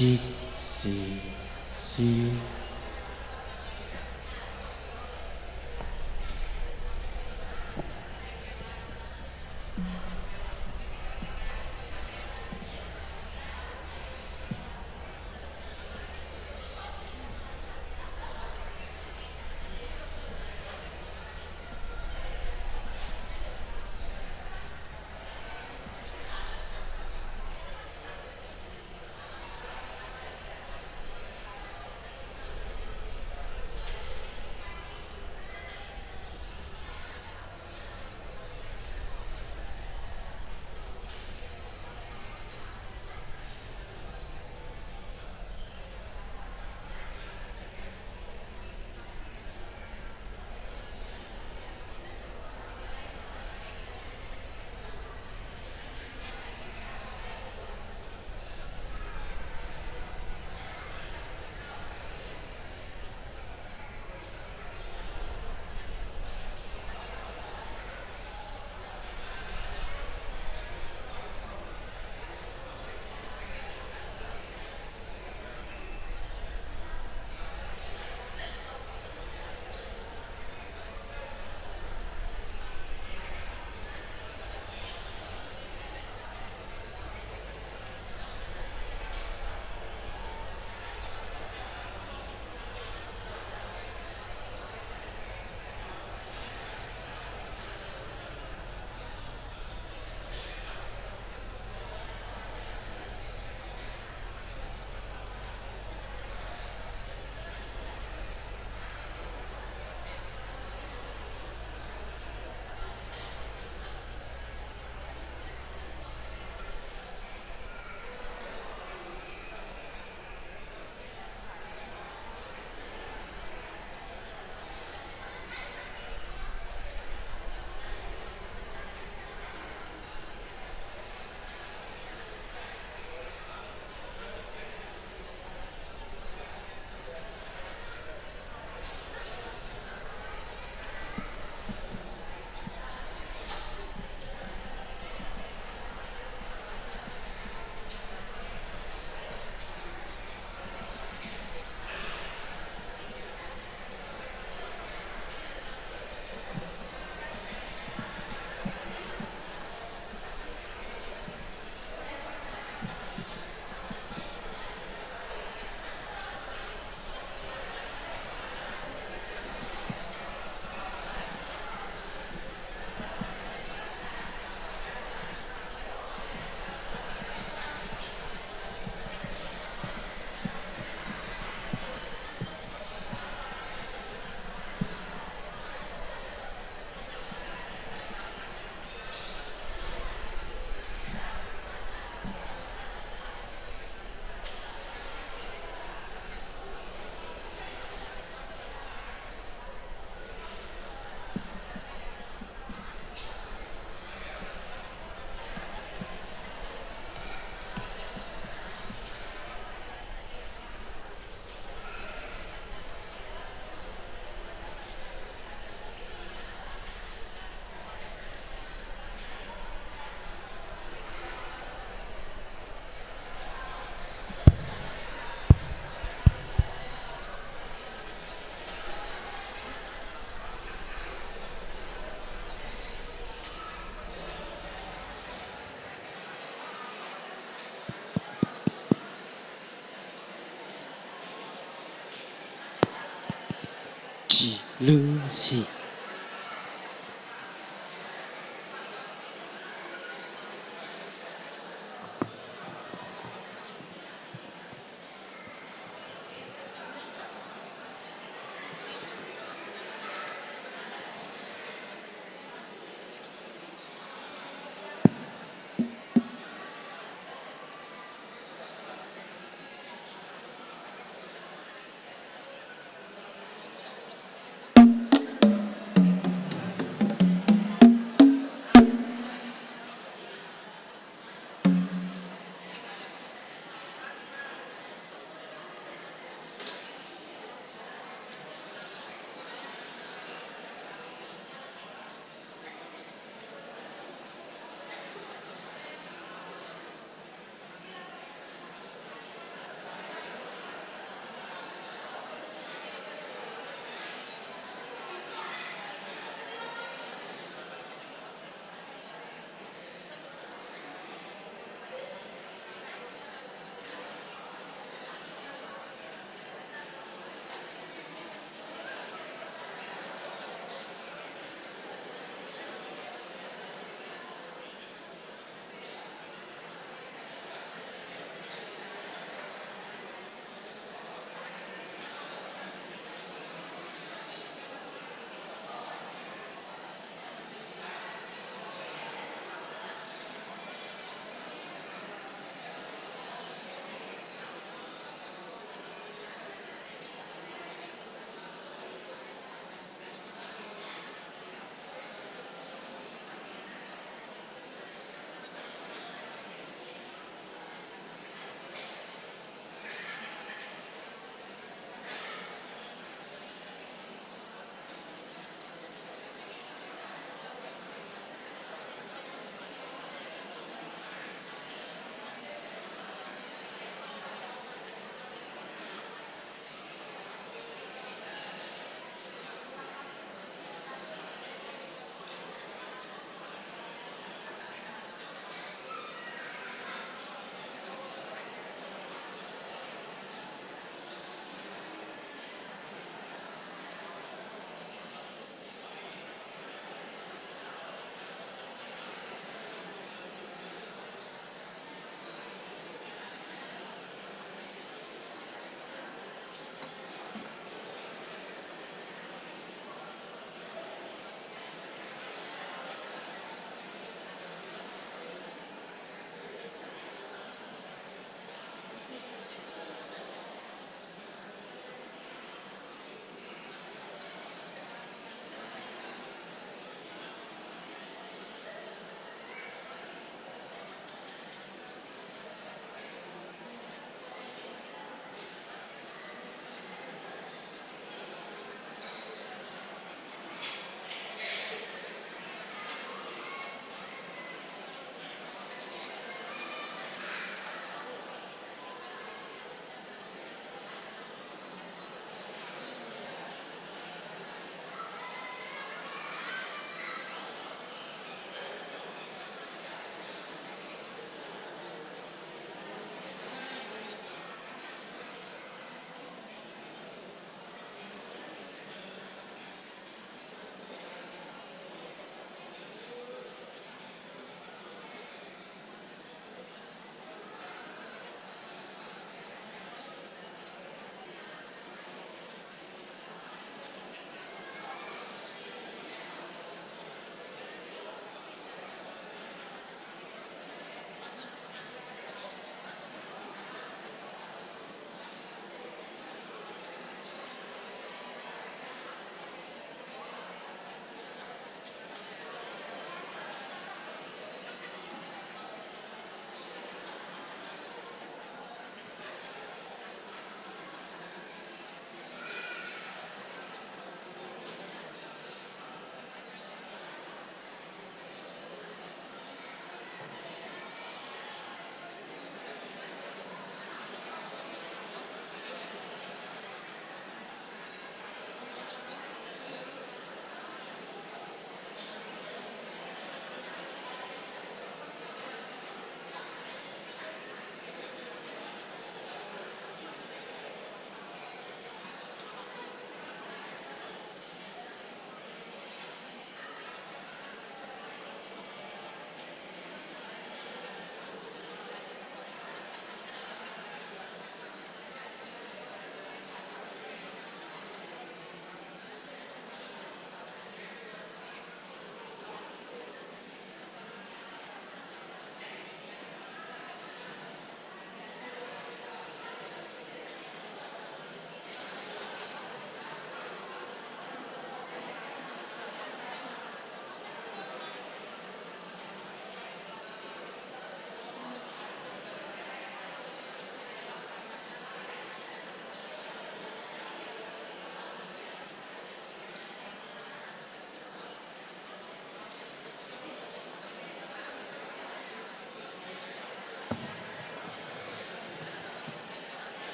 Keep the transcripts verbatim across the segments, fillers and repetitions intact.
Sik, sik, sik. Cilusi.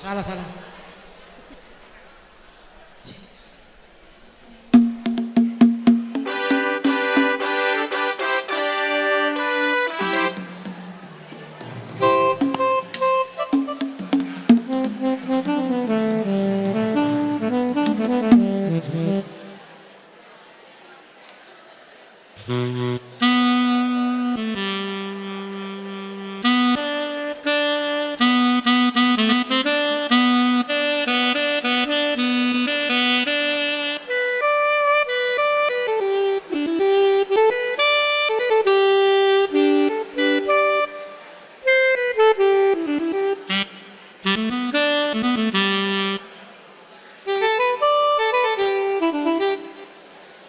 Salah, salah.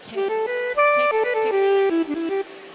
Cek, cek, cek.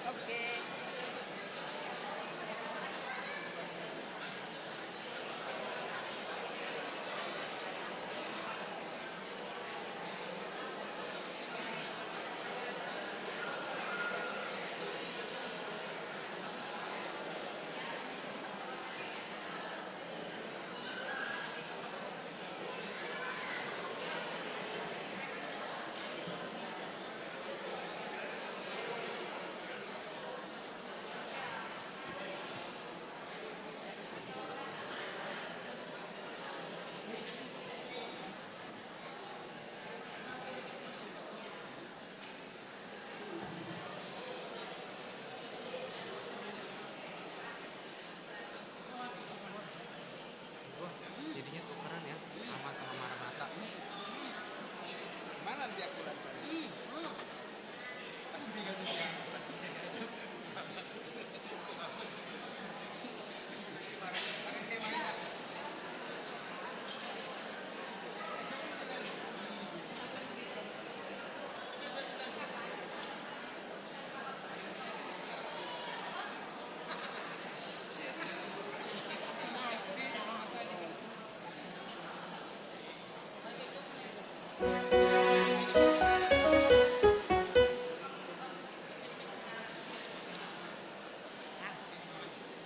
Oke. Wah, jadinya tukeran ya, Ama sama Maranatha. Mana dia bulan tadi?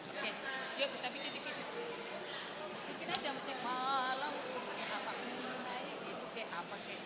Oke, yuk kita bikin dikit. Bikin aja musik malam. Apa, itu kayak apa kayak.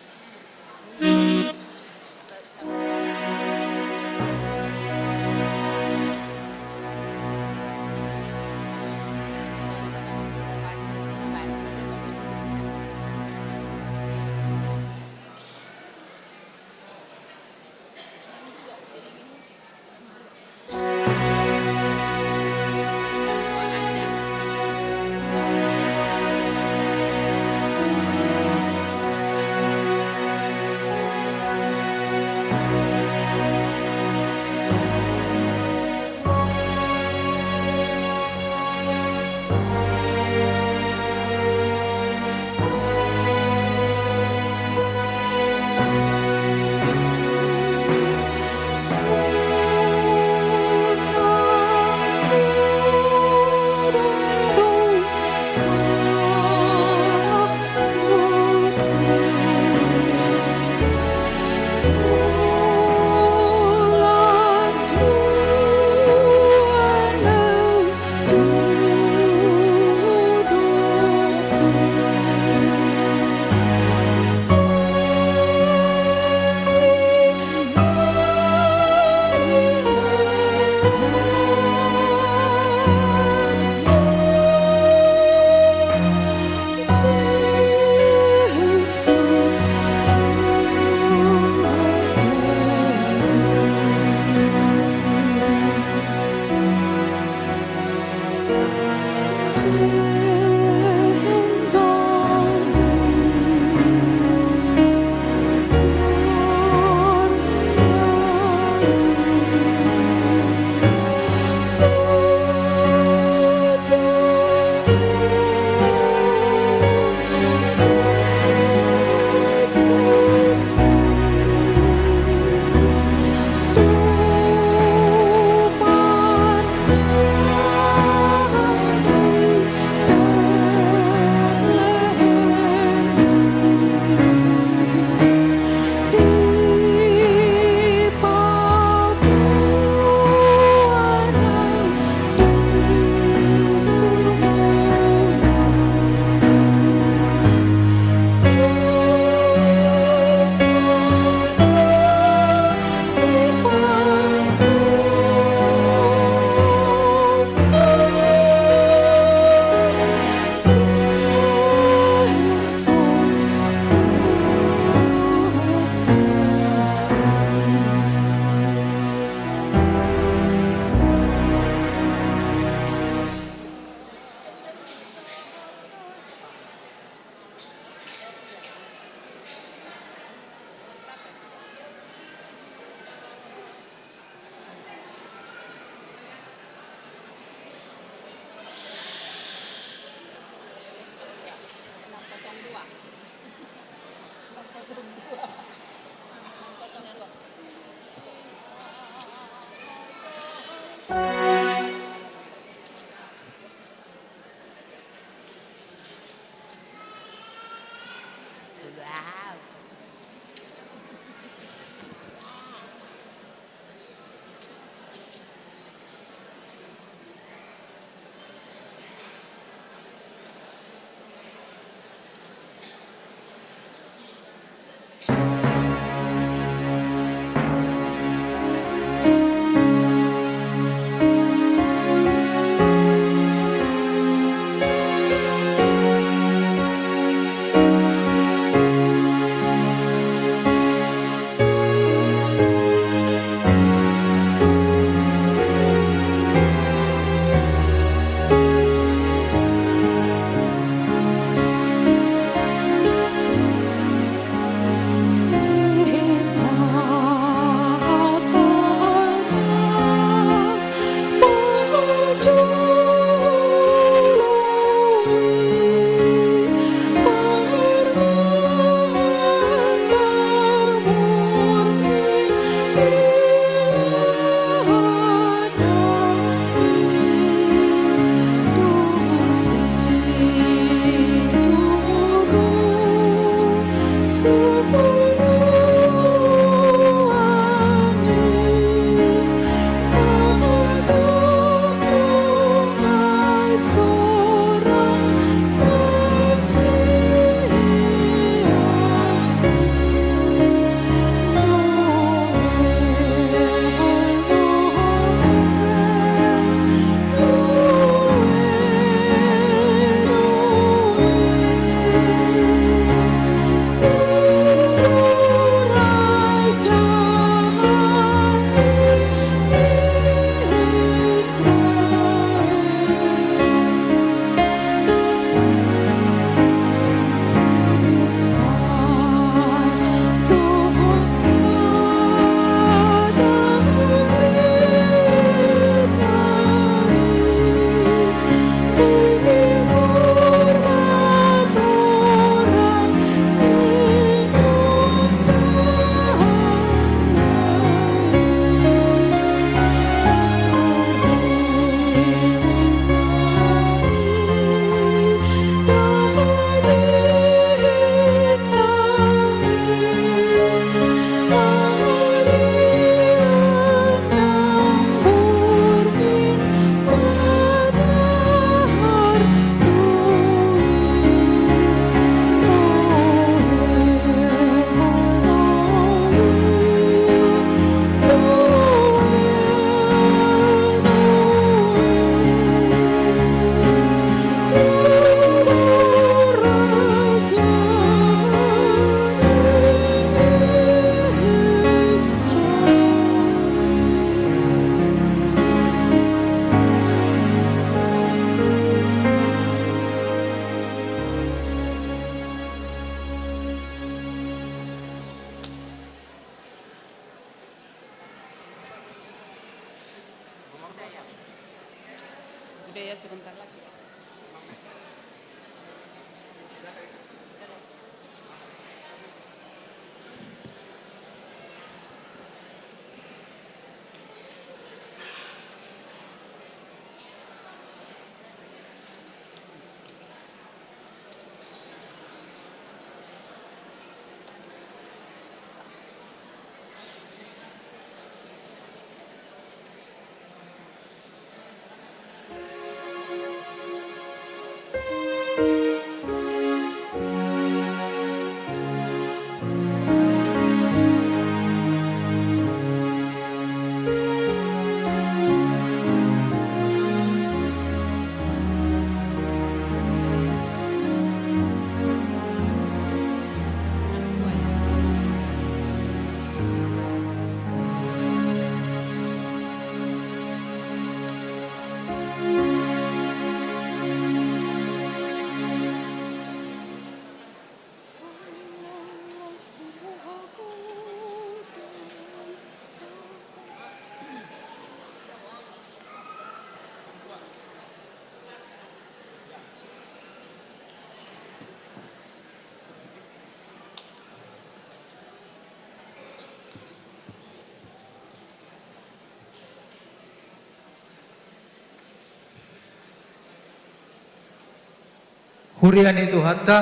Huria ni Tuhanta,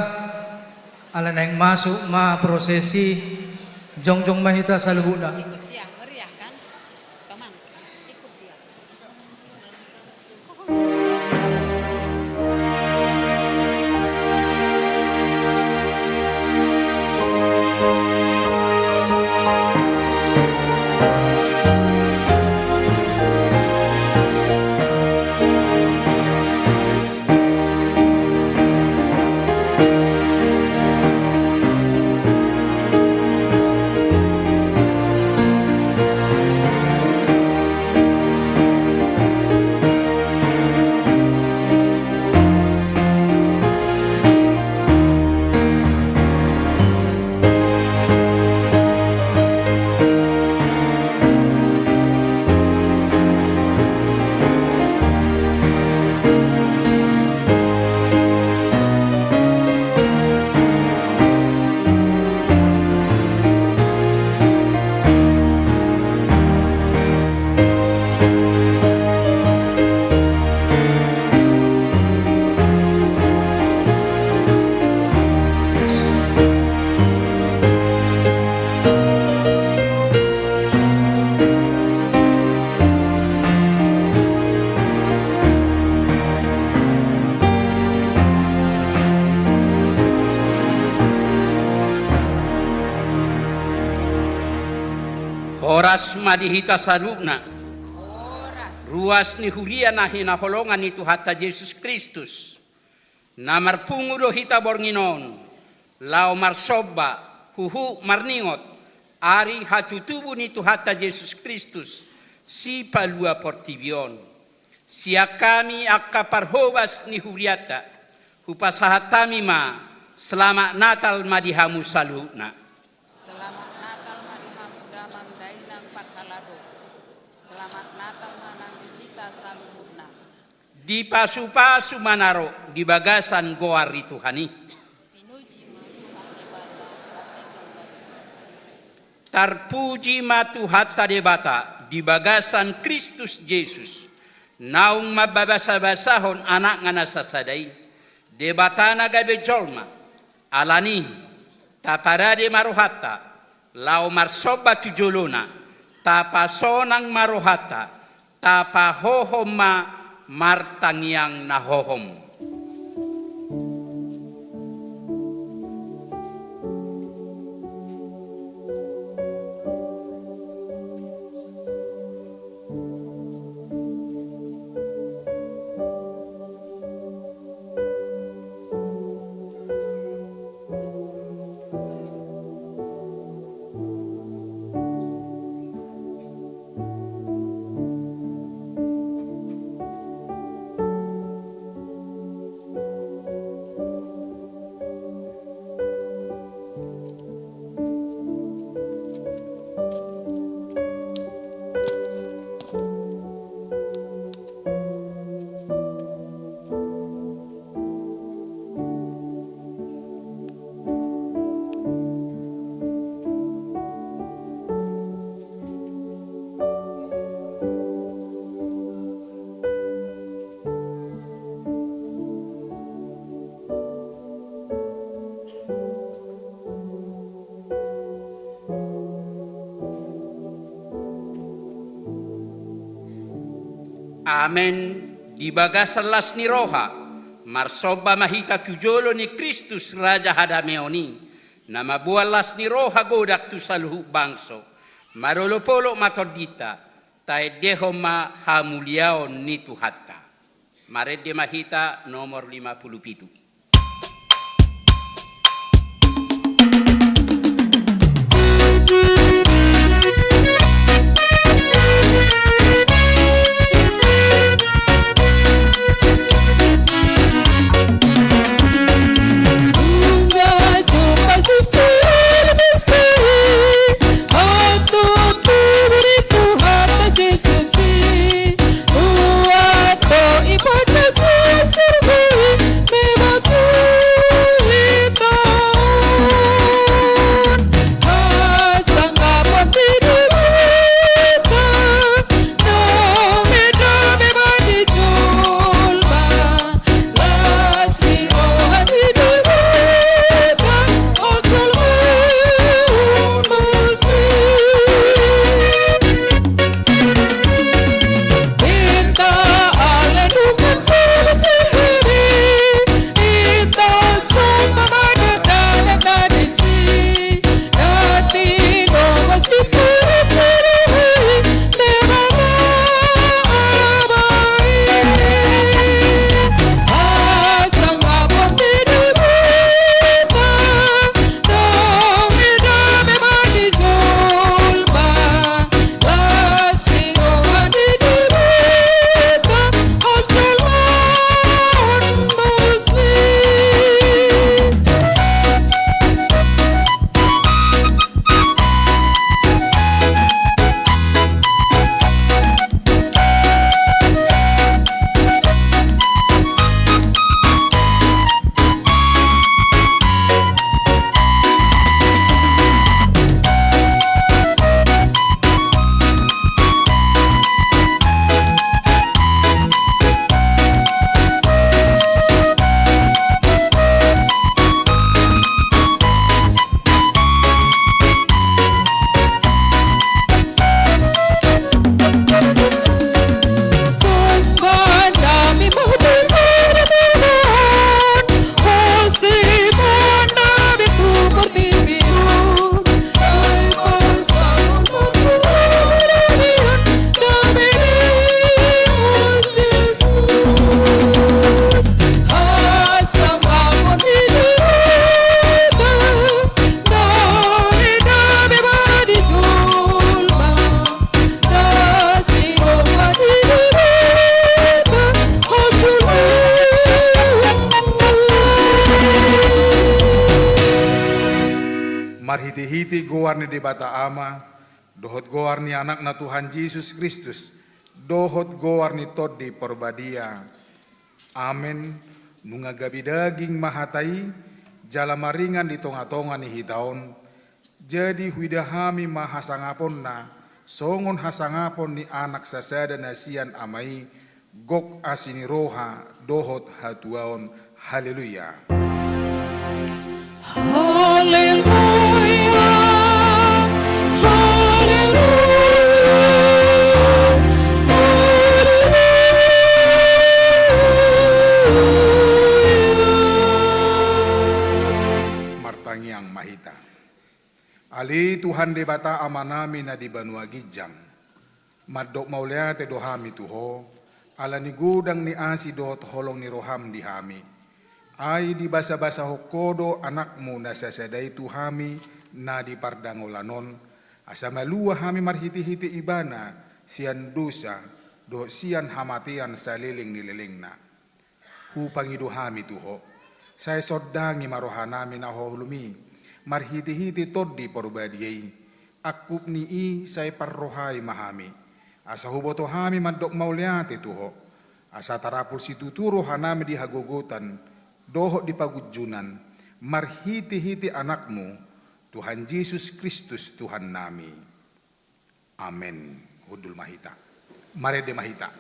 ala naeng masuk ma prosesi, jongjong ma hita saluhutna. Ikut dia, meriah kan? Teman, ikut dia. Horas ma di hita saluhutna. Horas. Ruas ni huria na hinaholongan ni Tuhanta Jesus Kristus. Na marpungu do hita borngin on, laho marsomba, huhut marningot, ari hatutubu ni Tuhanta Jesus Kristus, Sipalua portibi on. Sian hami angka parhobas ni hurianta, hupasahat hami ma, selamat Natal ma di hamu saluhutna. Selamat Natal ma di hamu damang dainang parhalado. Selamat Natal ma nang di hita saluhutna. Dipasupasu ma na ro di bagasan goar ni Tuhan i. Pinuji ma Tuhan Debata, partingkian basa. Tarpuji ma Tuhanta Debata di bagasan Kristus Jesus, naung mambasabasahon Anakna na sasada i, Debata na gabe jolma. Alani, taparade ma rohanta, laho marsomba tu jolona, tapasonang ma rohanta, tapahohom ma martangiang na hohom. Amen. Di bagasan las ni roha, marsomba ma hita tu jolo ni Kristus Raja hadameon i, na mamboan las ni roha godang tu saluhut bangso. Marolopolop ma tondinta, taendehon ma hamuliaon ni Tuhanta. Marende ma hita nomor lima puluh pitu. Marhitehite goar ni Debata Ama, dohot goar ni Anakna Tuhan Jesus Kristus, dohot goar ni Tondi Parbadia. Amen. Nunga gabe daging ma hata i, jala maringan di tongatonga ni hita on. Jadi huida hami ma hasangaponna, songon hasangapon ni Anak sasada na sian Ama i, gok asi ni roha dohot hatuaon. Haleluya. Haleluya, haleluya, haleluya. Martangiang ma hita. Ale Tuhan Debata Amanami na di banua ginjang, mandok mauliate do hami tu Ho, ala ni godang ni asi dohot holong ni roham di hami. Ai dibasabasahon Ho do Anakmu na sasada i tu hami na di pardangolan on, asa malua hami marhitehite Ibana sian dosa dohot sian hamatean saleleng ni lelengna. Hupangido hami tu Ho. Sai sondangi ma rohanami na haholom i, marhitehite Tondi Parbadia i. Angkup ni i sai parrohai ma hami, asa huboto hami mandok mauliate tu Ho, asa tarapul situtu rohanami di hagogotan dohot di pagunjunan, marhitehite Anakmu, Tuhan Jesus Kristus Tuhannami. Amen. Hundul ma hita. Marende ma hita.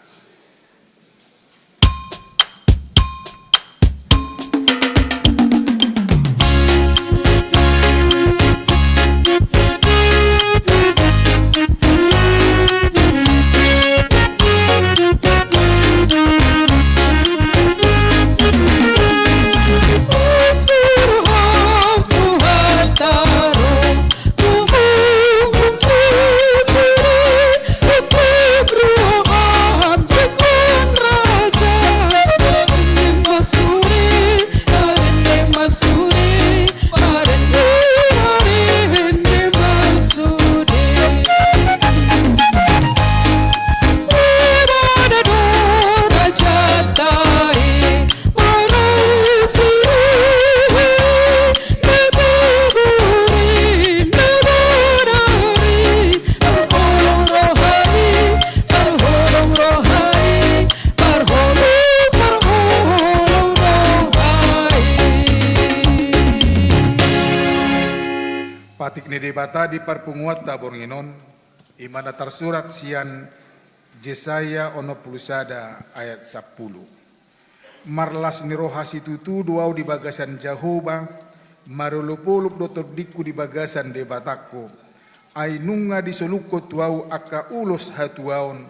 Patik ni Debata di parpunguanta borngin on, i ma na tarsurat sian Jesaya onom pulu sada ayat sampulu. Marlas ni roha situtu do ahu di bagasan Jahowa, marolopolop do tondingku di bagasan Debatangku. Ai nunga disolukhon tu ahu angka ulos hatuaon,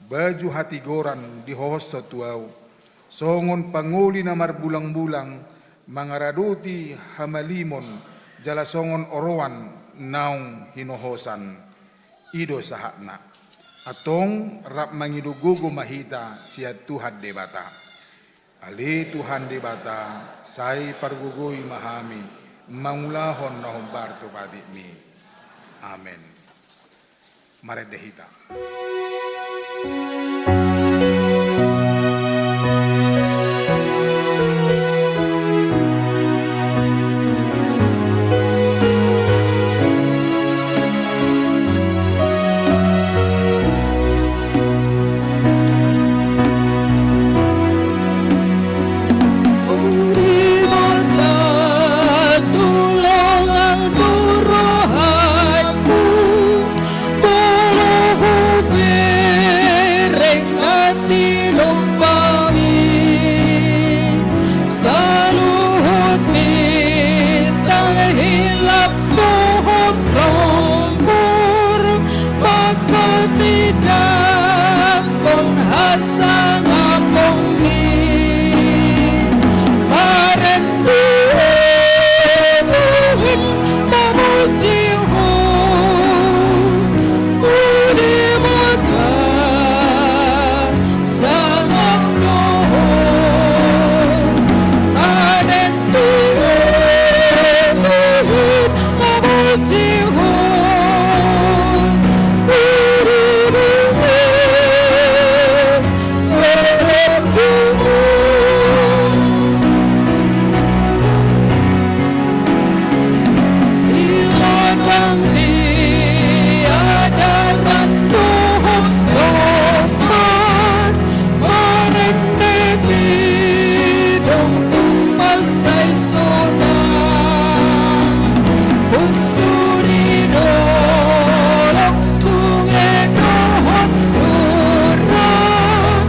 baju hatigoran dihohoshon tu ahu. Songon pangoli na marbulangbulang, mangaradoti hamalimon, jala songon oroan naung hinohosan. I do sahatna. Antong rap mangido gogo ma hita sian Tuhan Debata. Ale Tuhan Debata, sai pargogoi ma hami, mangulahon na hombar tu patikmi. Amen. Marende hita. Saluhut bintang hilap dohot ronggur, mangkotidangkon hasangapon i. Marende Tuhan, mamuji Ho, o Debata, sangap do Ho. Marende Tuhan, mamuji Ho, o Debata, sangap do Ho. Di ladang, di adaran dohot dompan, marende pidong tung mansai sonang. Punsu ni dolok, sunge dohot lurah,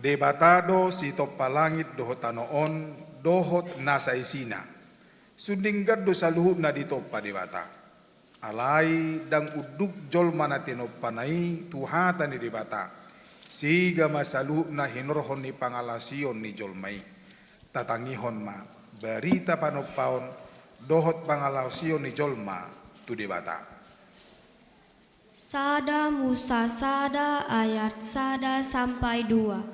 Debata do sitompa langit dohot tano on, dohot nasa isina. Sundinggan do saluhutna ditompa Debata. Alai ndang unduk jolma na tinompana i tu hata ni Debata. Siga ma saluhutna hinorhon ni pangalaosion ni jolma i. Tatangihon ma barita panompaon dohot pangalaosion ni jolma tu Debata. Sada Musa sada ayat sada sampai dua.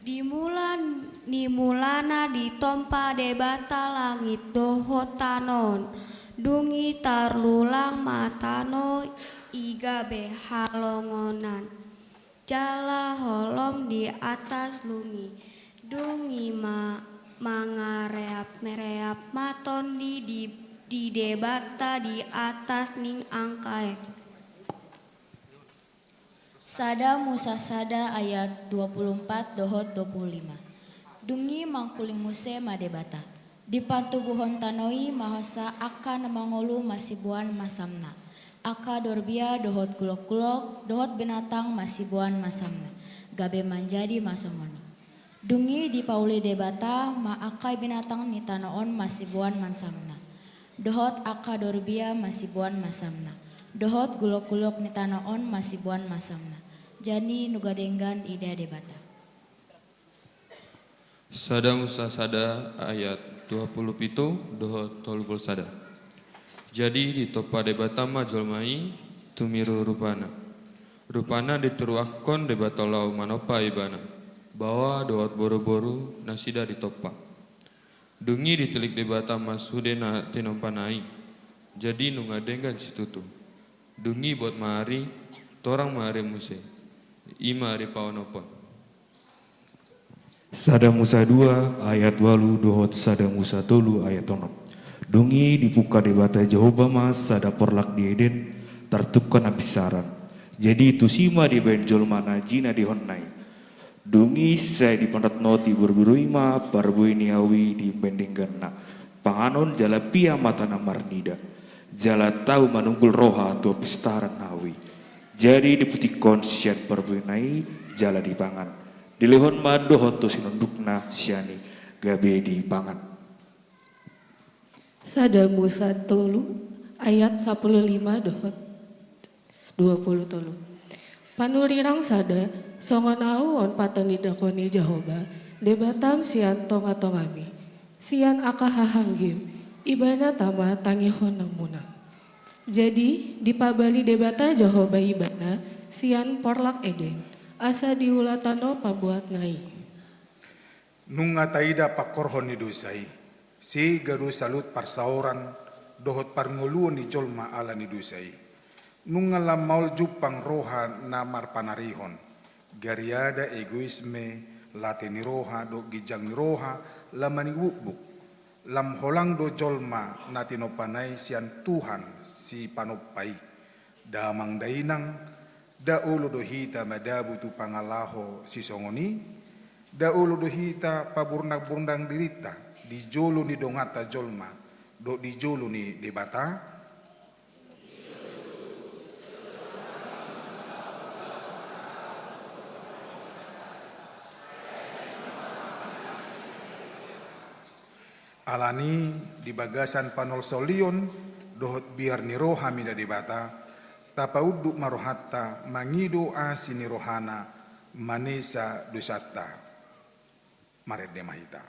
Di mula ni mulana ditompa Debata langit dohot tano on. Dung i tarlulang ma tano i gabe halongonan jala holom di atas lungi. Dung i ma mangareapmereap ma tondi di, di Debata di atas ni angka i. Sada Musa sada ayat dua pulu empat dohot dua pulu lima. Dung i mangkuling muse ma Debata. Dipantubuhon tano i ma hosa angka na mangolu masiboan mansamna. Angka dorbia dohot gulokgulok dohot binatang masiboan mansamna. Gabe manjadi ma songon i. Dung i dipauli Debata ma angka binatang ni tano on masiboan mansamna. Dohot angka dorbia masiboan mansamna. Dohot gulokgulok ni tano on masiboan mansamna. Jadi nunga denggan ida Debata. Sada Musa sada ayat dua pulu pitu dohot tolu pulu sada. Jadi ditompa Debata ma jolma i tumiru rupana. Rupana dituruakkon Debata laho manompa ibana. baoa dohot boruboru nasida ditompa. Dung i ditilik Debata ma sude na tinompana i, jadi nunga denggan situtu. Dung i bot ma ari, torang ma ari muse, i ma ari paonomhon. Sada Musa dua ayat ualu dohot Sada Musa tolu ayat onom. Dung i dipungka Debata Jahowa ma sada porlak di Eden, tartungka na pinsaran. Jadi tusi ma dibaen jolma na jinadehonna i. Dung i sai dipanotnoti boruboru i ma parbue ni hau i di umbahen dengganna, panganon jala pia mata na marnida, jala tau manunggul roha tu hapistaran hau i. Jadi diputikkon sian parbuena i jala dipangan. Dilehon ma dohot tu sinondukna sian i gabe dipangan. Sada Musa tolu ayat sampulu lima dohot dua pulu tolu. Panurirang sada, songon ahu on patanidangkon ni Jahowa Debatam sian tongatongami, sian angka hahanggim, Ibana tama tangihononmuna. Jadi dipabali Debata Jahowa Ibana sian porlak Eden, asa diula tano pambuatna i. Nunga taida pangkorhon ni dosa i. Sega do salut parsaoran dohot parngoluon ni jolma ala ni dosa i. Nunga lam maol jumpang roha na marpanarihon, gariada, egoisme, late ni roha dohot ginjang ni roha, lam maningbugbug. Lam holang do jolma na tinompana i sian Tuhan Sipanompa i. Damang dainang, nda olo do hita madabu tu pangalaho sisongon i? Nda olo do hita paburnangburnang dirinta di jolo ni donganta jolma dohot di jolo ni Debata? Alani di bagasan panolsolion dohot biar ni roha mida Debata, tapaunduk ma rohanta mangido asi ni rohana manesa dosanta. Marende ma hita.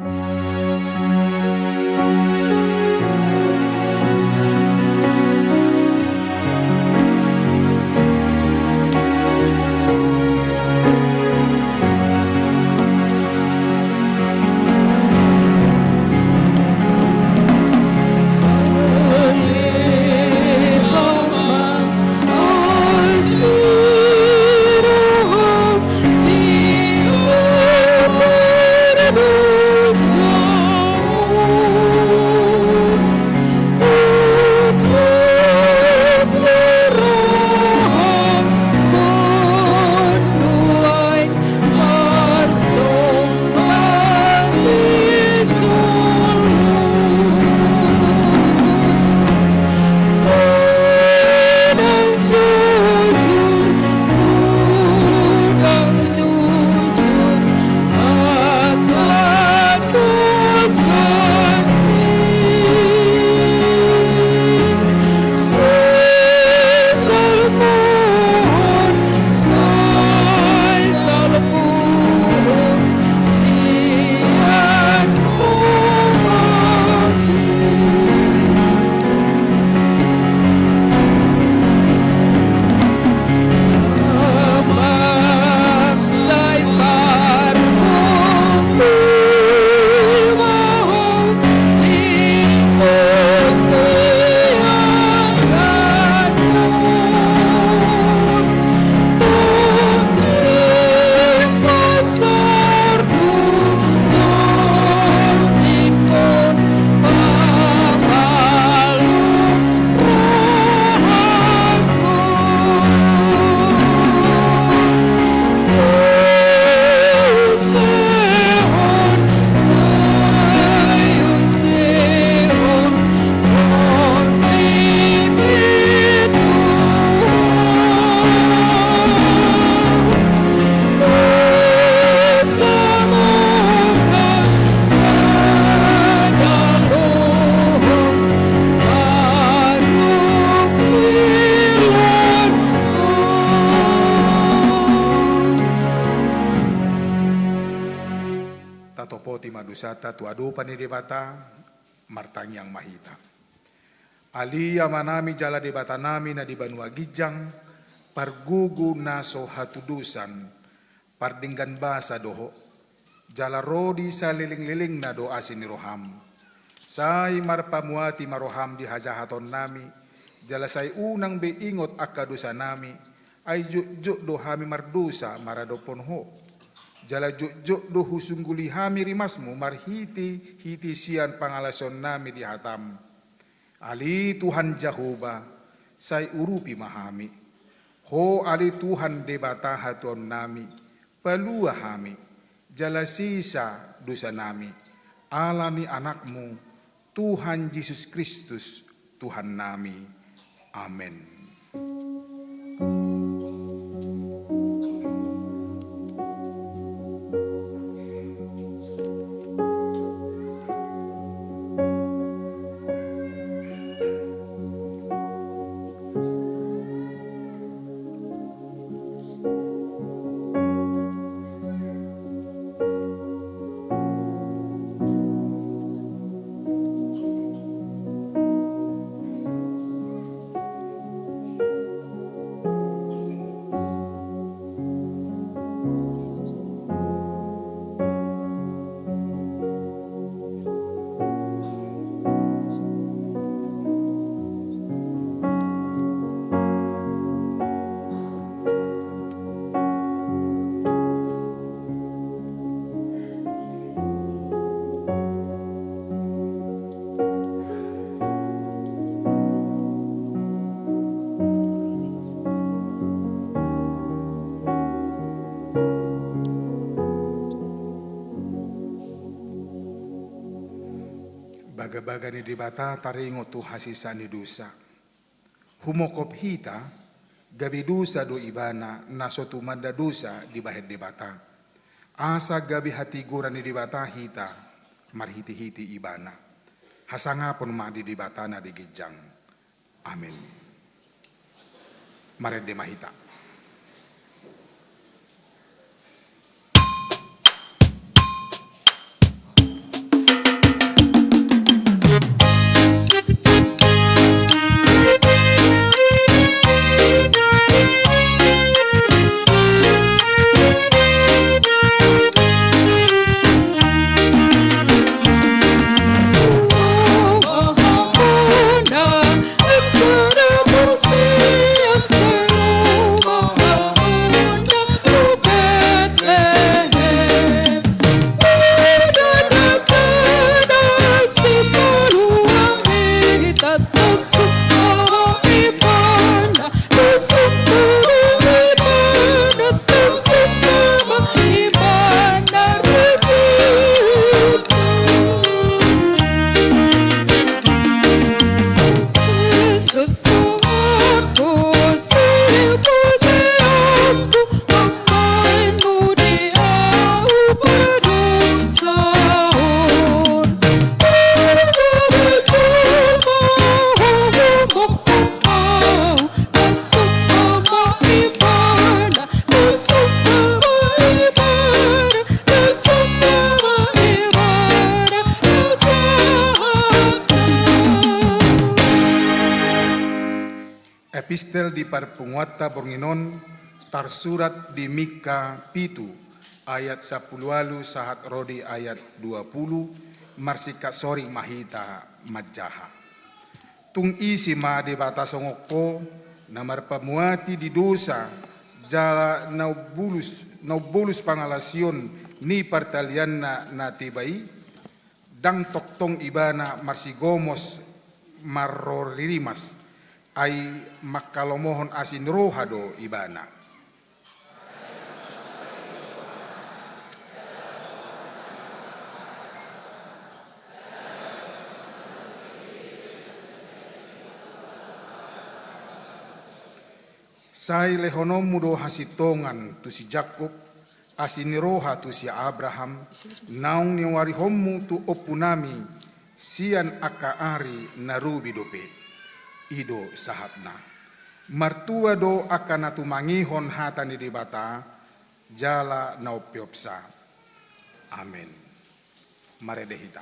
Tatopoti ma dosanta tu adopan ni Debata. Martangiang ma hita. Ale Amanami jala Debatanami na di banua ginjang, pargogo na so hatudosan, pardenggan basa do Ho, Jala ro di salelenglelengna do asi ni roham. Sai marpamuati ma roham di hajahatonnami, jala sai unang be ingot angka dosanami, ai jotjot do hami mardosa maradophon Ho. Jala jotjot do husungguli hami rimasmu marhitehite sian pangalaosionnami di hatam. Ale Tuhan Jahowa, sai urupi ma hami. Ho ale Tuhan Debata hatuaonnami, palua hami, jala sesa dosanami, ala ni Anakmu, Tuhan Jesus Kristus, Tuhannami. Amen. Bagabaga ni Debata taringot tu hasesaan ni dosa. Humongkop hita, gabe dosa do ibana na so tumanda dosa dibahen Debata. Asa gabe hatigoran ni Debata hita marhitehite ibana. Hasangapon ma di Debata na di ginjang. Amen. Marende ma hita. Epistel di parpunguanta borngin on tarsurat di Mika pitu ayat sampulu ualu sahat ro di ayat dua pulu, marsingkat soring ma hita manjaha. Tung ise ma Debata songon Ho, na marpamuati di dosa, jala na umbolus, na umbolus pangalaosion ni partalianna na teba i? Ndang tongtong ibana marsigomos marrorimas, ai manghalomohon asi ni roha do ibana. Sai lehononmu do hasintongan tu si Jakkob, asi ni roha tu si Abraham, naung niuarihonmu tu ompunami sian angka ari na robi dope. I do sahatna. Martua do angka na tumangihon hata ni Debata, jala na umpeopsa. Amen. Marende hita.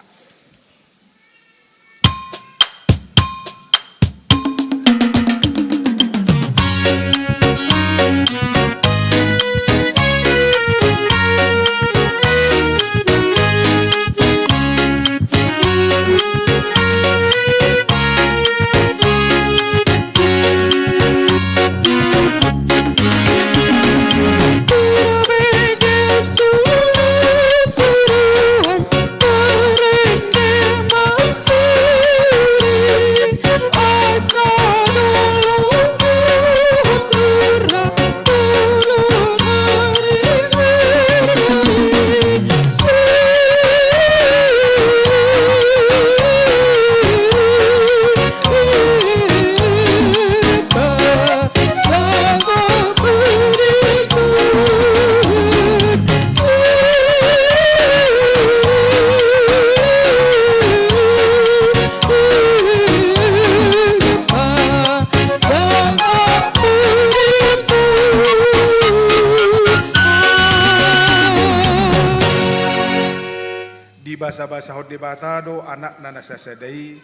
Dibasabasahon Debata do Anakna na sasada i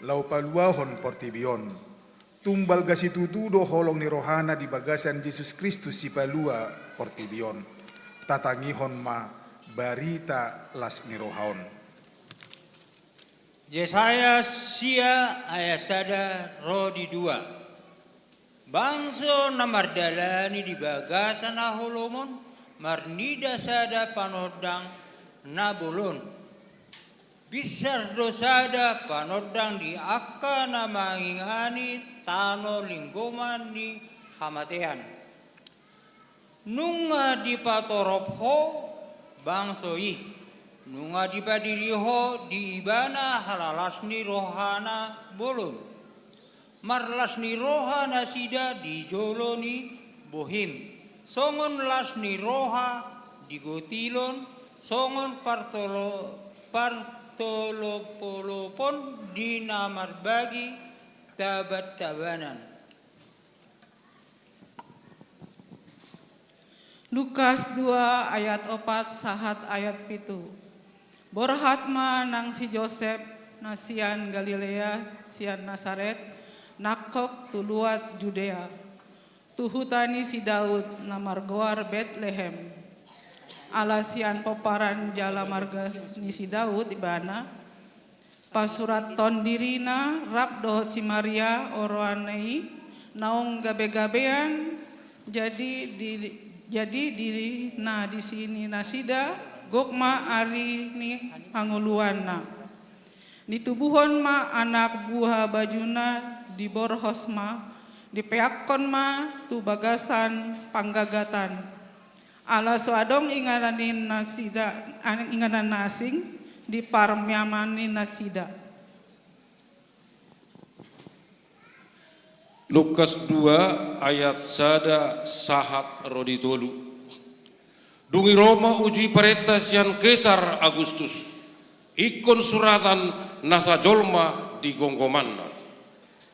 laho paluahon portibi on. Tung balga situtu do holong ni rohana di bagasan Jesus Kristus Sipalua portibi on. Tatangihon ma barita las ni roha on. Jesaya sia ayat sada ro di dua. Bangso na mardalani di bagasan haholomon marnida sada panondang na bolon. Binsar do sada panondang di angka na mangingani tano linggoman ni hamatean. Nunga dipatorop ho bangso i, nunga dipadiri ho di ibana halalas ni rohana bolon. Marlas ni roha nasida di jolo ni bohim, songon las ni roha di gotilon, songon partolo-, partolopolopon di na marbagi tabantabanan. Lukas dua ayat opat sahat ayat pitu. Borhat ma nang si Josep na sian Galilea, sian Nasaret, nangkok tu luat Judea, tu huta ni si Daud na margoar Betlehem. Ala sian pomparan jala marga ni si Daud ibana, pasurathon dirina rap dohot si Maria oroanna i, naung gabegabean, jadi di, jadi di na disi ni nasida, gok ma ari ni hangoluanna. Ditubuhon ma anak buha bajuna, diborhos ma, dipeakkon ma tu bagasan panggagatan. Ala so adong inganan ni nasida, inganan na asing di parmaenan ni nasida. Lukas dua ayat sada sahat ro di tolu. Dung i ro ma uju i parenta sian Kesar Agustus, ingkon suratan nasa jolma di gomgomanna.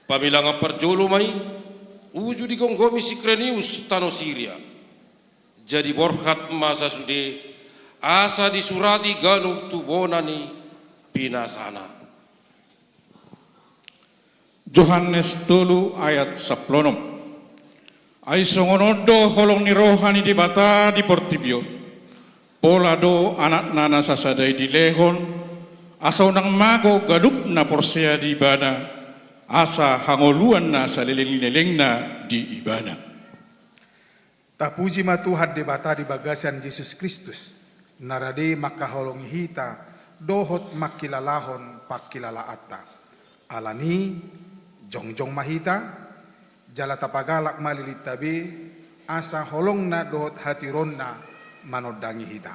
Pamilangan parjolo ma i, uju digomgomi si Kirenius tano Siria. Jadi borhat ma sasude, asa disurati ganup tu bona ni pinasana. Johannes tolu ayat sampulu onom. Ai songon on do holong ni roha ni Debata di portibi on. Pola do Anakna na sasada i dilehon, asa unang mago ganup na porsea di Ibana, asa hangoluan na salelenglelengna di Ibana. Tapuji ma Tuhan Debata di bagasan Jesus Kristus, na rade mangkaholongi hita dohot mangkilalahon pangkilalaanta. Alani, jongjong ma hita, jala tapagalak ma lilinta be, asa holongna dohot hatiuronNa manondangi hita.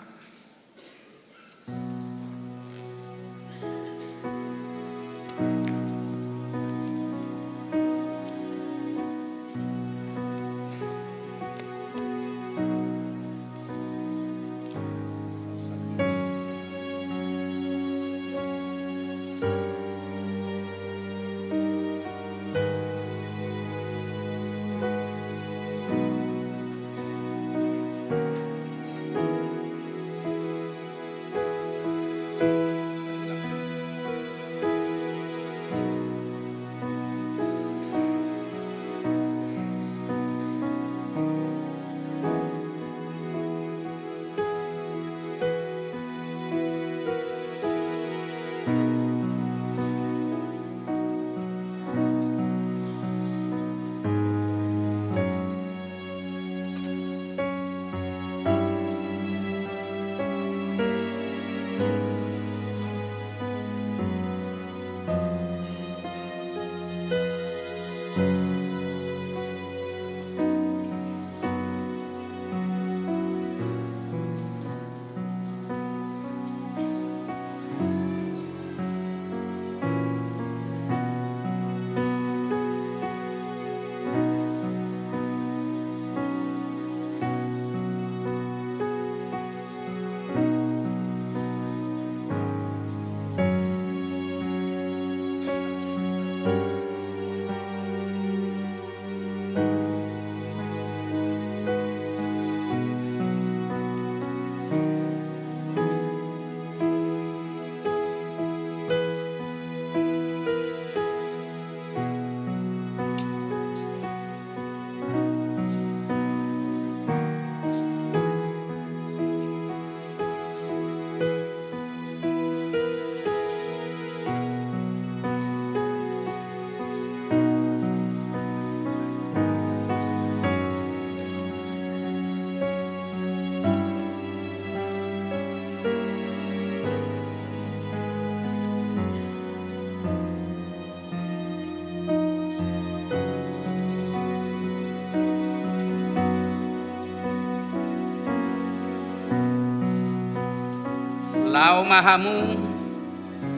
Laho ma hamu,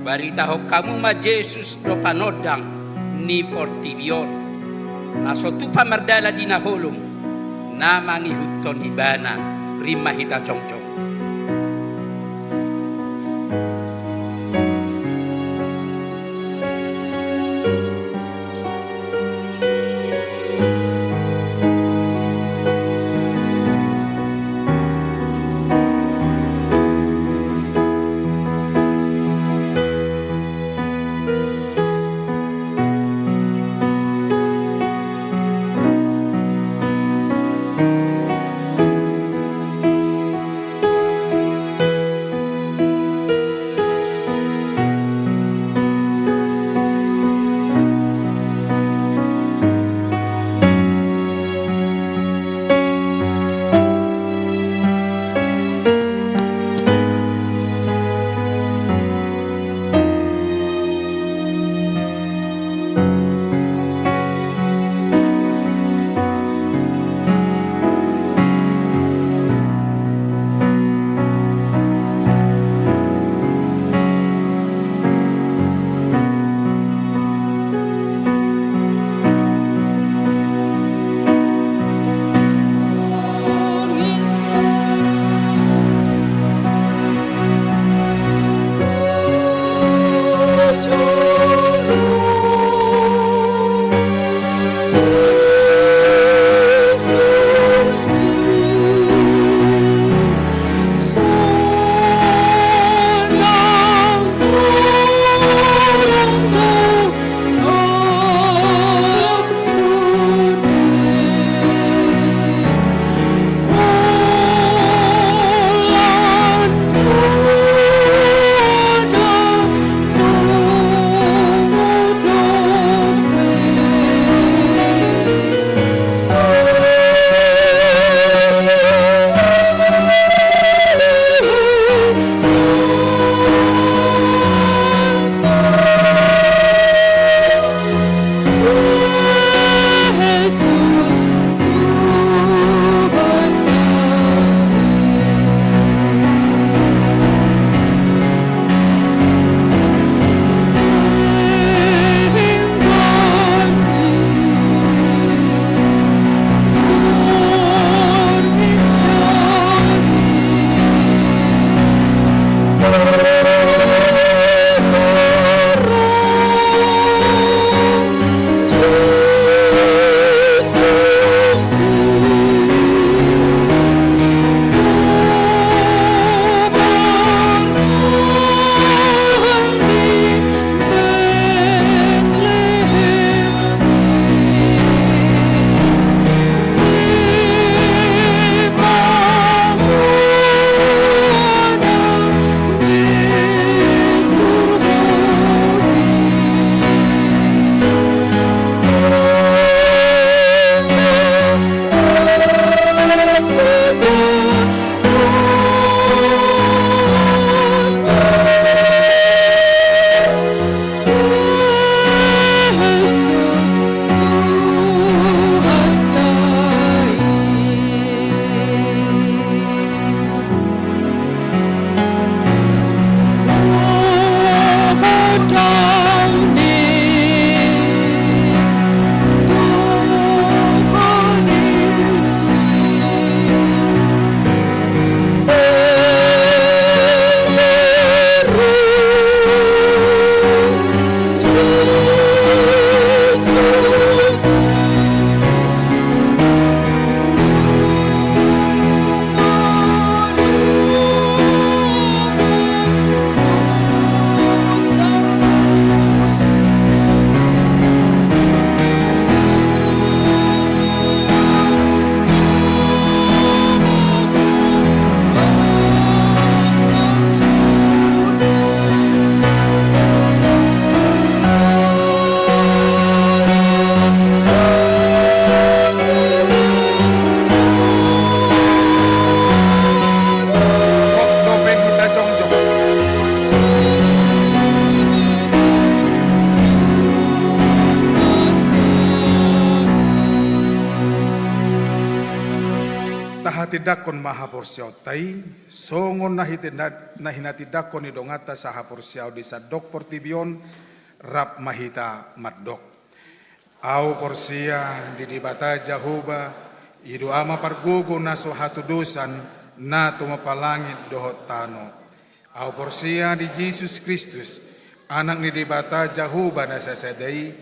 baritahon hamu ma Jesus do panondang ni portibi on, na so tupa mardalan di na holom, na mangihuthon ibana. Rim ma hita jongjong. Hatindangkon ma haporseaonta i, songon na hitinda-, na hinatindangkon ni donganta sahaporseaon di sandok portibi on, rap ma hita mandok. Ahu porsea di Debata Jahowa, i do Ama pargogo na so hatudosan, na tumompa langit dohot tano. Ahu porsea di Jesus Kristus, Anak ni Debata Jahowa na sasada i,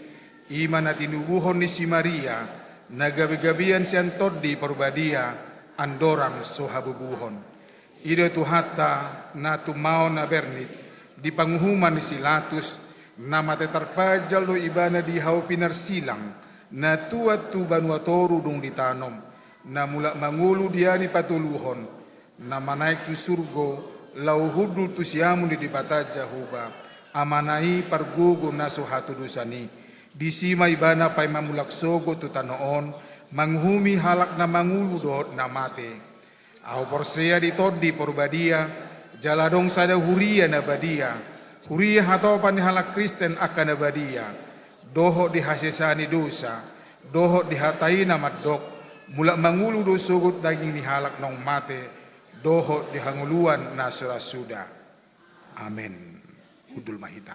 i ma na tinubuhon ni si Maria, na gabegabean sian Tondi Parbadia, andorang so habubuhon. I do Tuhanta, na tumaon na bernit, di panguhuman ni si Latus, na mate tarpajal do ibana di hau pinarsilang, na tuat tu banua toru dung ditanom, na mulak mangolu di ari patoluhon, na manaek tu surgo, laho hundul tu siamun ni Debata Jahowa, Amana i pargogo na so hatudosan i. Disi ma ibana paima mulak sogot tu tano on, manguhumi halak na mangolu dohot na mate. Ahu porsea di Tondi Parbadia, jala adong sada huria na badia, huria hatopan ni halak Kristen angka na badia, dohot di hasesaan ni dosa, dohot di hata i na mandok, mulak mangolu do sogot daging ni halak naung mate, dohot di hangoluan na so ra suda. Amen. Hundul ma hita.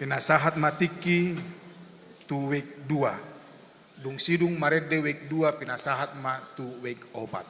Pinasahat ma tingki tu wijk dua. Dung sidung marende wijk dua, pinasahat ma tu wijk opat.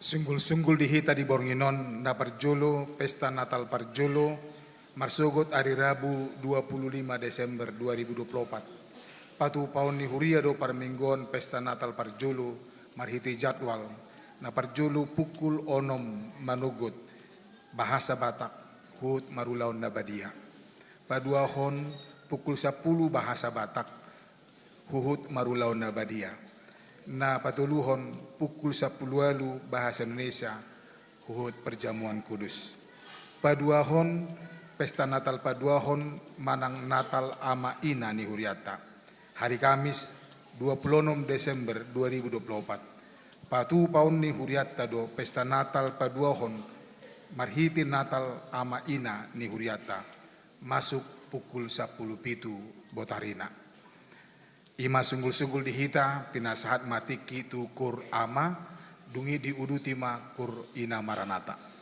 Sunggul-sunggul di hita di borngin on, na parjolo, pesta Natal parjolo, marsogot ari Rabu dua puluh lima Desember dua ribu dua puluh opat. Patupaon ni huria do parmingguon pesta Natal parjolo marhite jadwal. Na parjolo pukul onom manogot, bahasa Batak, huhut marulaon na badia. Paduahon pukul sampulu, bahasa Batak, huhut marulaon na badia. Na patoluhon pukul sampulu ualu, bahasa Indonesia, huhut perjamuan kudus. Paduahon, pesta Natal paduahon manang Natal ama ina ni hurianta. Hari Kamis, dua puluh enam Desember dua ribu dua puluh empat. Patupaon ni hurianta do pesta Natal paduahon marhite Natal ama ina ni hurianta, masuk pukul sampulu pitu botarina. I ma sunggul-sunggul di hita, pinasahat ma tingki tu koor ama, dung i diuduti ma koor Ina Maranatha.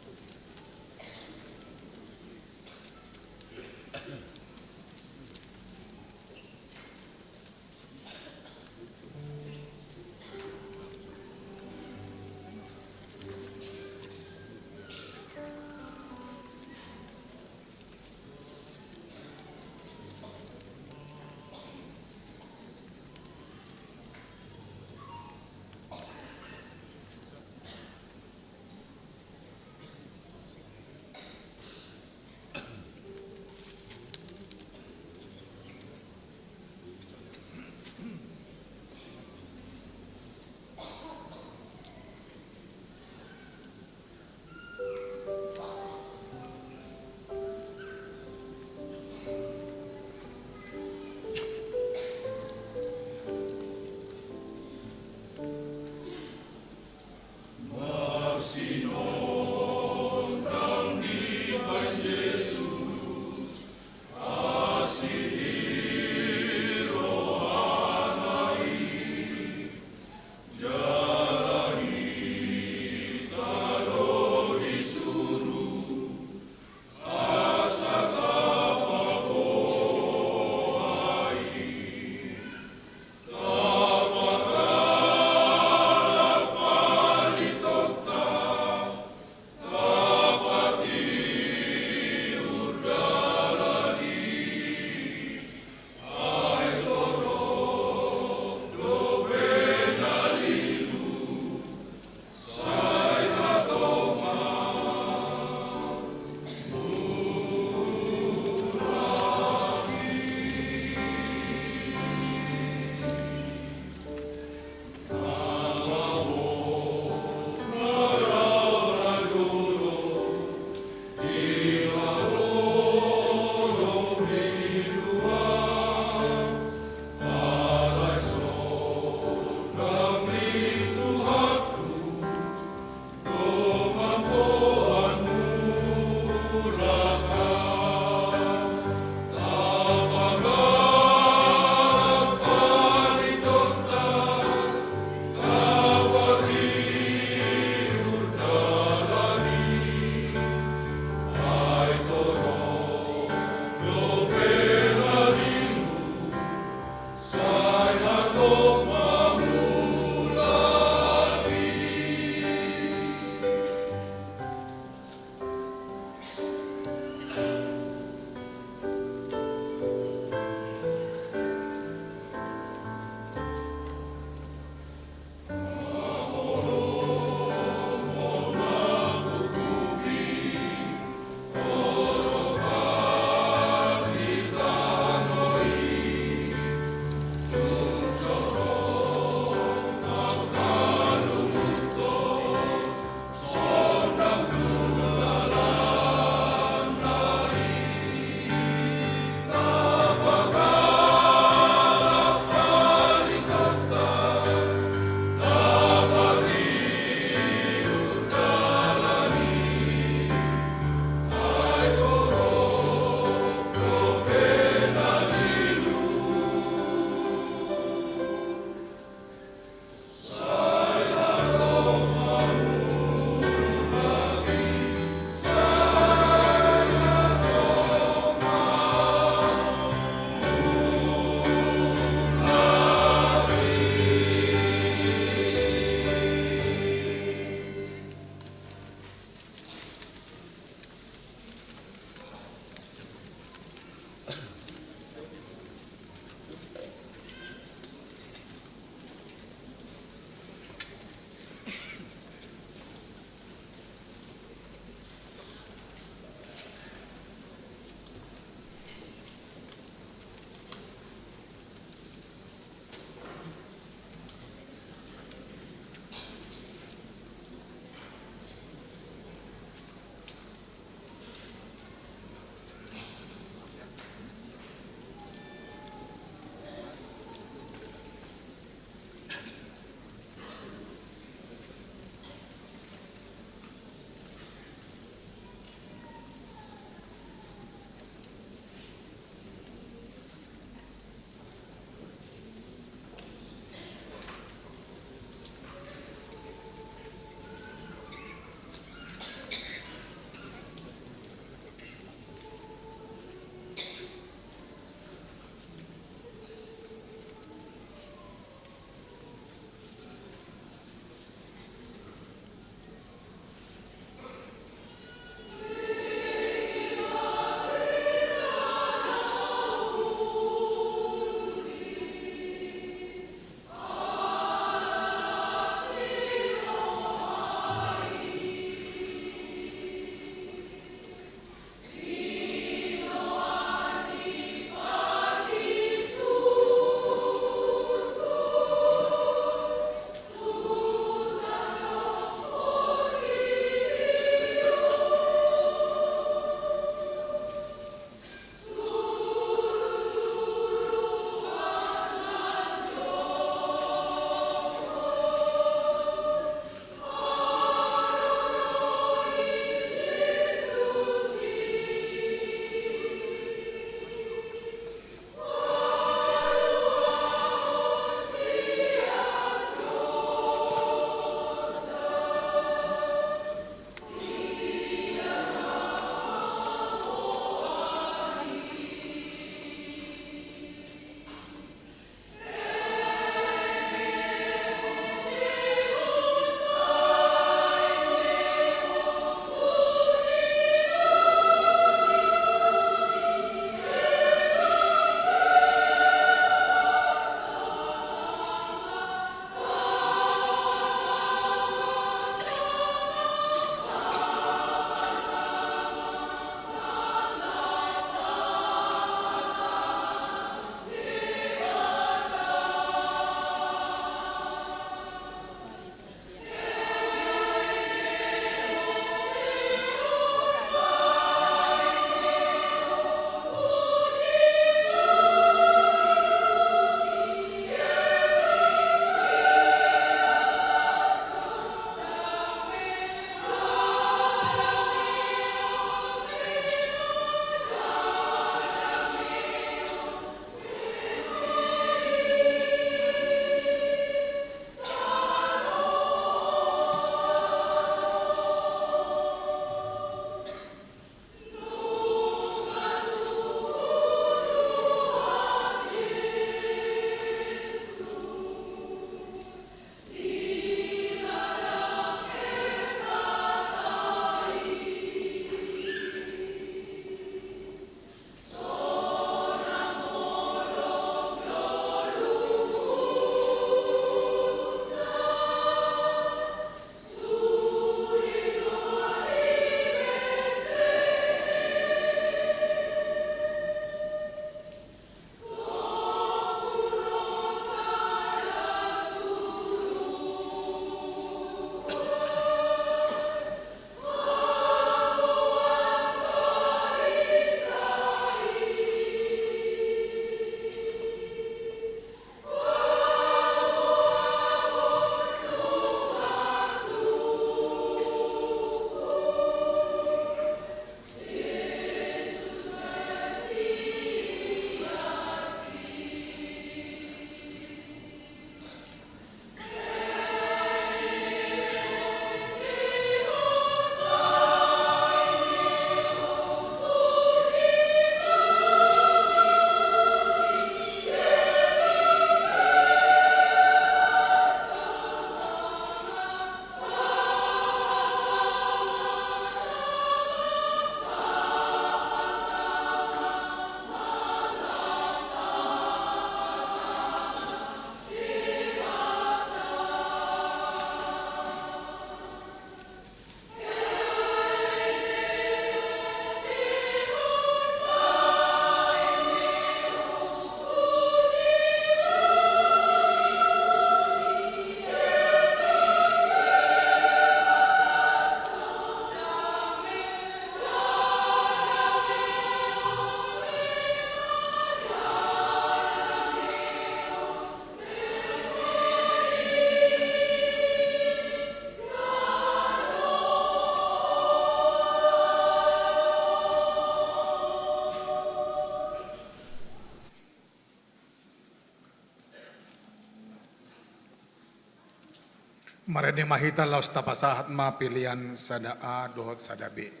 Marende ma hita laos tapasahat ma pelean sada A dohot sada B.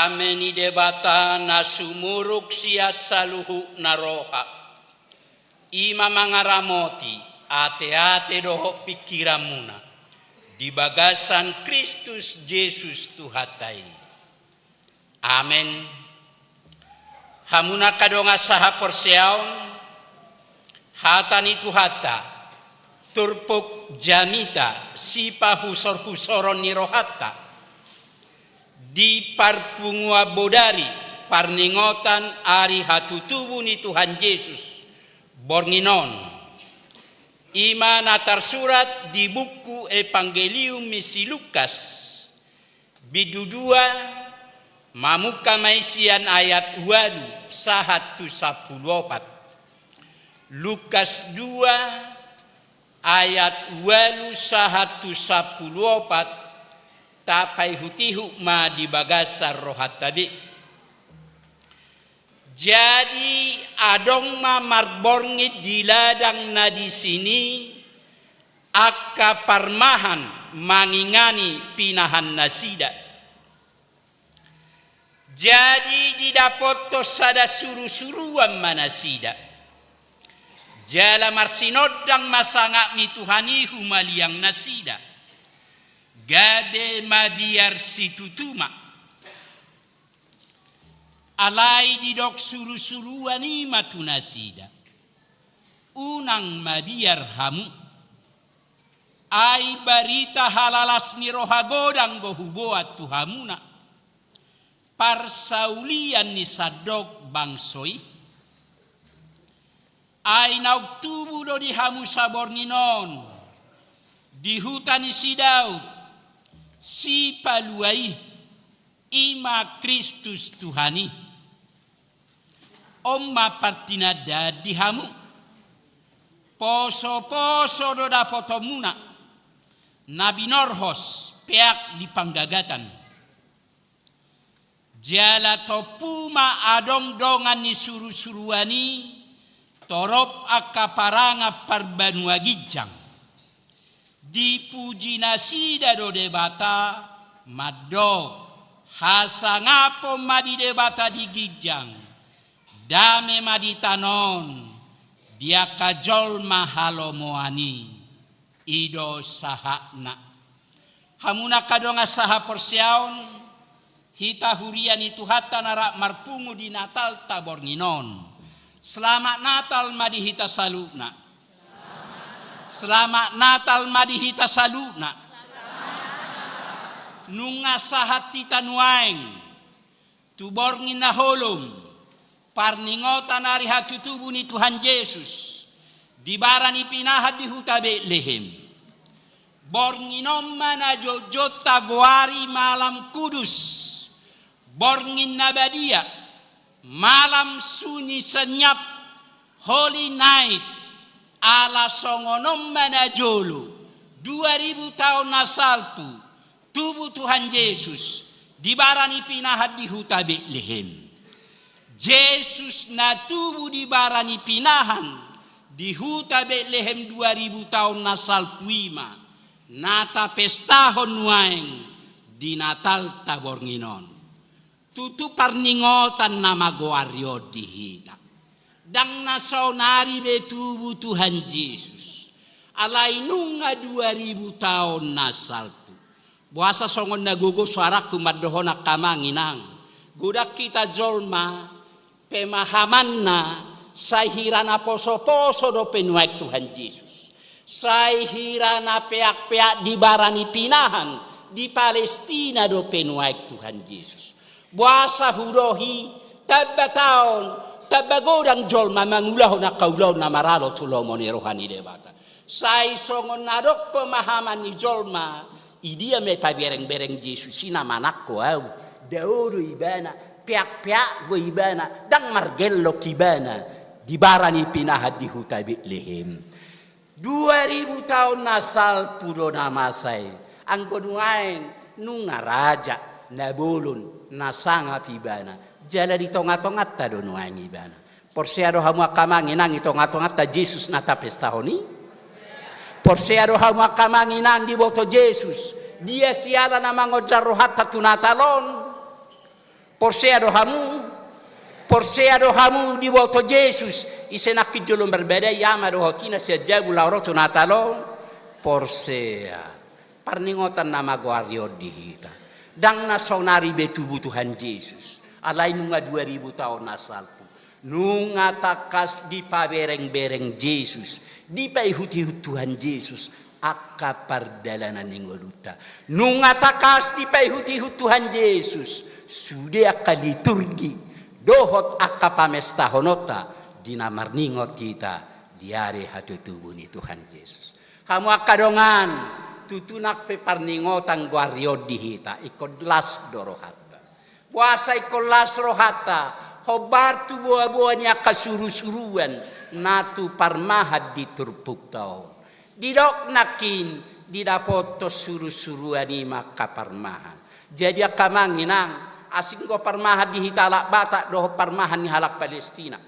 Dame ni Debata na sumurung sian saluhut na roha, i ma mangaramoti ateate dohot pingkiranmuna di bagasan Kristus Jesus Tuhanta i. Amen. Hamu na angka dongan sahaporseaon, hata ni Tuhanta, turpuk jamita, sipahusorhusoron ni rohanta, di parpunguan bodari parningotan ari hatutubu ni Tuhan Jesus borngin on, i ma na tarsurat di buku Evangelium ni si Lukas, bindu dua, mamungka ma i sian ayat ualu sahat tu sampulu opat. Lukas dua ayat ualu sahat tu sampulu opat, tapaihutihut ma di bagasan rohanta be. Jadi adong ma marborngin di ladang na disi ni angka parmahan mangingani pinahannasida. Jadi didapothon sada surusuruan ma nasida. Jala marsinondang ma sangap ni Tuhan i humaliang nasida, gabe mabiar situtu ma. Alai didok surusuruan i ma tu nasida: Unang mabiar hamu. Ai barita halalas ni roha godang do huboan tu hamuna, parsaulian ni sandok bangso i. Ai naung tubu do di hamu saborngin on di huta ni si Daud, Sipalua i, i ma Kristus Tuhan i. On ma partinandaan di hamu: Posoposo do dapotonmuna, na binorhos peak di panggagatan. Jala tompu ma adong dongan ni surusuruan i torop angka parangan parbanua ginjang. Dipuji nasida do Debata, mandok: Hasangapon ma di Debata di ginjang, dame ma di tano on di angka jolma halomoan i. I do sahatna. Hamu na angka dongan sahaporseaon, hita huria ni Tuhanta na rap marpungu di Natalta borngin on, selamat Natal ma di hita saluhutna. Selamat Natal ma di hita saluhutna. Nunga sahat hita nuaeng tu borngin na holom, parningotan ari hatutubu ni Tuhan Jesus, di bara ni pinahan di huta Betlehem. Borngin on ma na jotjot tagoari malam kudus, borngin na badia, malam sunyi senyap, holy night, ala songon on ma najolo, dua ribu taon na salpu, tubu Tuhan Jesus di bara ni pinahan di huta Betlehem. Jesus na tubu di bara ni pinahan di huta Betlehem dua ribu taon na salpu i ma na tapestahon nuaeng di Natalta borngin on. Tutu parningotan na magoari on di hita. Ndang na saonari be tubu Tuhan Jesus, alai nunga dua ribu taon na salpu. Boasa songon na gogo suarangku mandohon angka amang inang? Godang hita jolma pemahamanna, sai hira na posoposo dope nuaeng Tuhan Jesus. Sai hira na peakpeak di bara ni pinahan di Palestina dope nuaeng Tuhan Jesus. Boasa hurohi, tamba taon, tamba godang jolma mangulahon angka ulaon na maralo tu lomo ni roha ni Debata. Sai songon na adong pemahaman ni jolma, idia ma ipaberengbereng Jesus i na manangko au? Dao do ibana, peakpeak do ibana, ndang margellok ibana di bara ni pinahan di huta Betlehem. Dua ribu taon na salpu do na masa i. Anggo nuaeng nunga raja, na bolon, na sangap ibana, jala di tongatonganta do nuaeng ibana. Porsea do hamu angka amang inang i tongatonganta Jesus na tapestahon i? Porsea do hamu angka amang inang diboto Jesus, dia siala na mangonjar rohanta tu Natal on? Porsea do hamu? Porsea do hamu diboto Jesus ise nangkin jolo marbadai, Ama dohot Ina, sian jabu laho ro tu Natal on? Porsea. Parningotan na magoari on di hita. Ndang na saonari be tubu Tuhan Jesus. Alai nunga dua ribu taon na salpu. Nunga tangkas dipaberengbereng Jesus, dipaihutihut Tuhan Jesus angka pardalanan ni ngolunta. Nunga tangkas dipaihutihut Tuhan Jesus sude angka liturgi dohot angka pamestahononta di na marningot hita di ari hatutubu ni Tuhan Jesus. Hamu angka dongan, tutu nang pe parningotan goari on di hita, ingkon las do rohanta. Boasa ingkon las rohanta? Hombar tu boaboa ni angka surusuruan na tu parmahan di turpukta on. Didok nangkin, didapothon surusuruan i ma angka parmahan. Jadi angka amang inang, asing do parmahan di hita halak Batak dohot parmahan ni halak Palestina.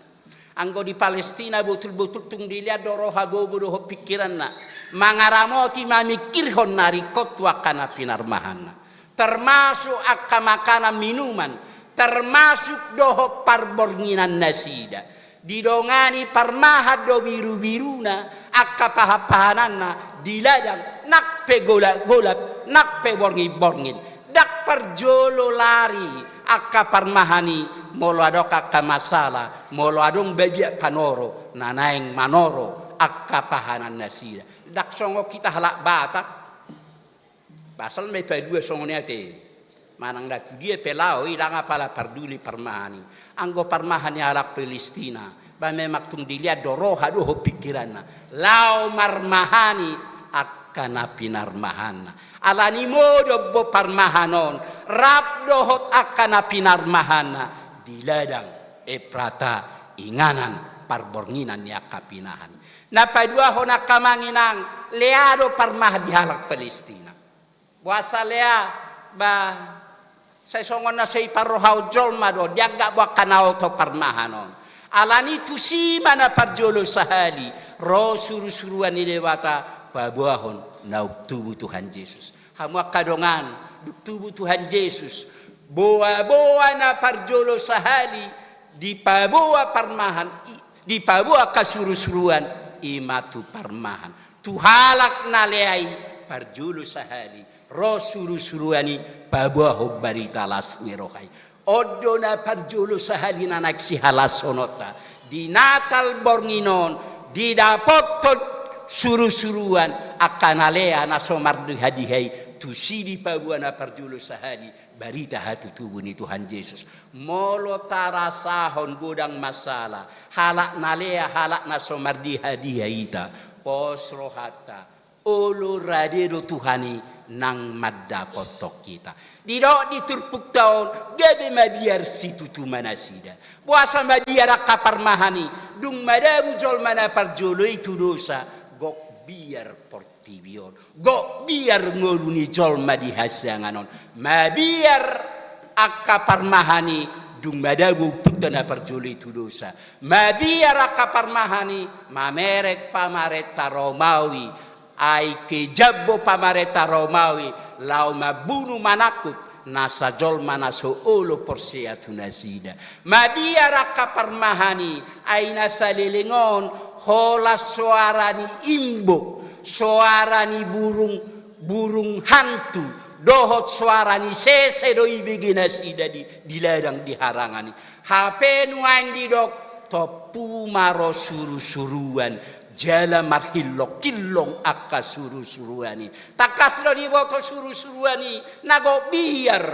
Anggo di Palestina botulbotul tung dilean do roha, gogo dohot pingkiranna mangaramoti, mamingkirhon na ringkot tu angka na pinarmahanna. Termasuk angka makanan minuman, termasuk dohot parbornginan nasida. Didongani parmahan do birubiruna angka pahanpahananna di ladang, nang pe golapgolap, nang pe borngin-borngin. Ndang parjolo lari angka parmahan i molo adong angka masalah, molo adong bagian panoro na naeng manoro angka pahanan nasida. Ndang songon hita halak Batak. Pasal ma i palua songon i ate. Manang na tu dia pe laho i, ndang apala parduli parmahan i. Anggo parmahan ni halak Palestina, ba memang tung dilean do roha dohot pingkiranna laho marmahani angka na pinarmahanna. Alani modom do parmahan on rap dohot angka na pinarmahanna di ladang, Eprata, inganan parbornginan ni angka pinahan. Na paduahon angka amang inang, lea do parmahan di halak Palestina. Boasa lea? Ba sai songon na so iparrohahon jolma do, dianggap do angka na oto parmahan on. Alani tusi ma na parjolo sahali ro surusuruan ni Debata paboahon naung tubu Tuhan Jesus. Hamu angka dongan, dung tubu Tuhan Jesus, boaboa na parjolo sahali dipaboa parmahan i, dipaboa angka surusuruan i ma tu parmahan. Tu halak na lea i parjolo sahali ro surusuruan i paboahon barita las ni roha i. On do na parjolo sahali na naeng sihalashononta di Natal borngin on, didapothon surusuruan angka na lea na so mardihadiha i, tusi dipaboa na parjolo sahali barita hatutubu ni Tuhan Jesus. Molo tarasahon godang masalah, halak na lea, halak na so mardihadiha hita, pos rohanta, olo rade do Tuhan i nang mandapothon hita. Didok di turpukta on, gabe mabiar situtu ma nasida. Boasa mabiar angka parmahan i? Dung madabu jolma na parjolo i tu dosa, gok biar portibi on, gok biar ngolu ni jolma di hasiangan on. Mabiar angka parmahan i dung madabu ompunta na parjolo i tu dosa. Mabiar angka parmahan i mamereng pamarenta Romawi, ai kejam do pamarenta Romawi laho mambunu, manangkup nasa jolma na so olo porsea tu nasida. Mabiar angka parmahan i, ai na saleleng on holan soara ni imbo, soara ni burung, burung hantu, dohot soara ni sese do ibege nasida di, di ladang, di harangan i. Hape nuaeng didok, tompu ma ro surusuruan, jala marhillongkillong angka surusuruan i. Tangkas do diboto surusuruan i na gok biar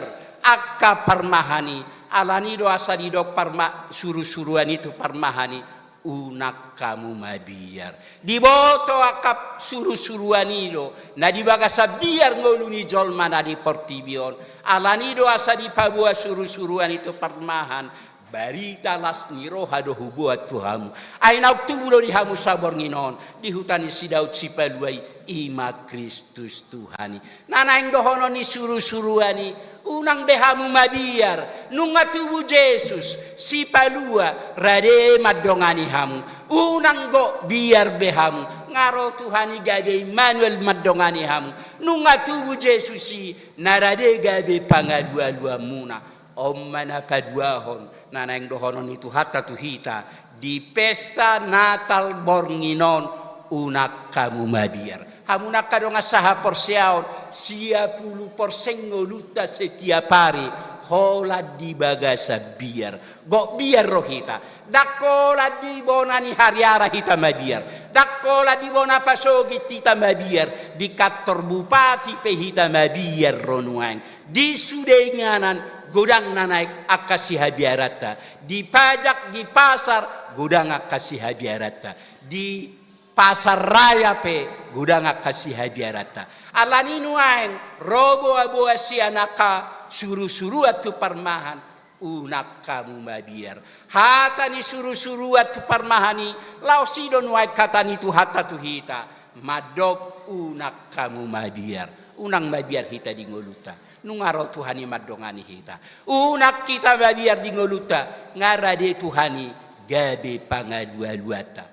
angka parmahan i. Alani do asa didok parma-, surusuruan i tu parmahan i, unang hamu mabiar. Diboto angka surusuruan i do na di bagasan biar ngolu ni jolma na di portibi on. Alani do asa dipaboa surusuruan i tu parmahan, barita las ni roha do huboan tu hamu. Ai naung tubu do di hamu saborngin on di huta ni si Daud Sipalua i, i ma Kristus Tuhan i. Na naeng dohonon ni surusuruan i, unang be hamu mabiar, nunga tubu Jesus, Sipalua rade mandongani hamu. Unang gok biar be hamu, nga ro Tuhan i gabe Immanuel mandongani hamu. Nunga tubu Jesus i, na rade gabe pangalualuanmuna. On ma na paduahon na naeng dohonon ni Tuhanta tu hita di pesta Natal borngin on, unang hamu mabiar. Hamu angka dongan sahaporseaon, sia pulu persen ngolunta setiap ari holan di bagasan biar. Gok biar do hita. Ndang holan di bona ni hariara hita mabiar. Ndang holan di bona pasogit hita mabiar. Di kantor bupati pe hita mabiar ro nuaeng. Di sude inganan godang na naek angka sihabiaranta. Di pajak, di pasar, godang angka sihabiaranta. Di pasar raya pe godang angka sihabiaranta. Alani nuaeng ro boaboa sian angka surusuruan tu parmahan, unang hamu mabiar. Hata ni surusuruan tu parmahan i, laos i do nuaeng hata ni Tuhanta tu hita. Mandok unang hamu mabiar. Unang mabiar hita di ngolunta. Nunga ro Tuhan i mandongani hita. Unang hita mabiar di ngolunta. Nga rade Tuhan i gabe pangalualuanta.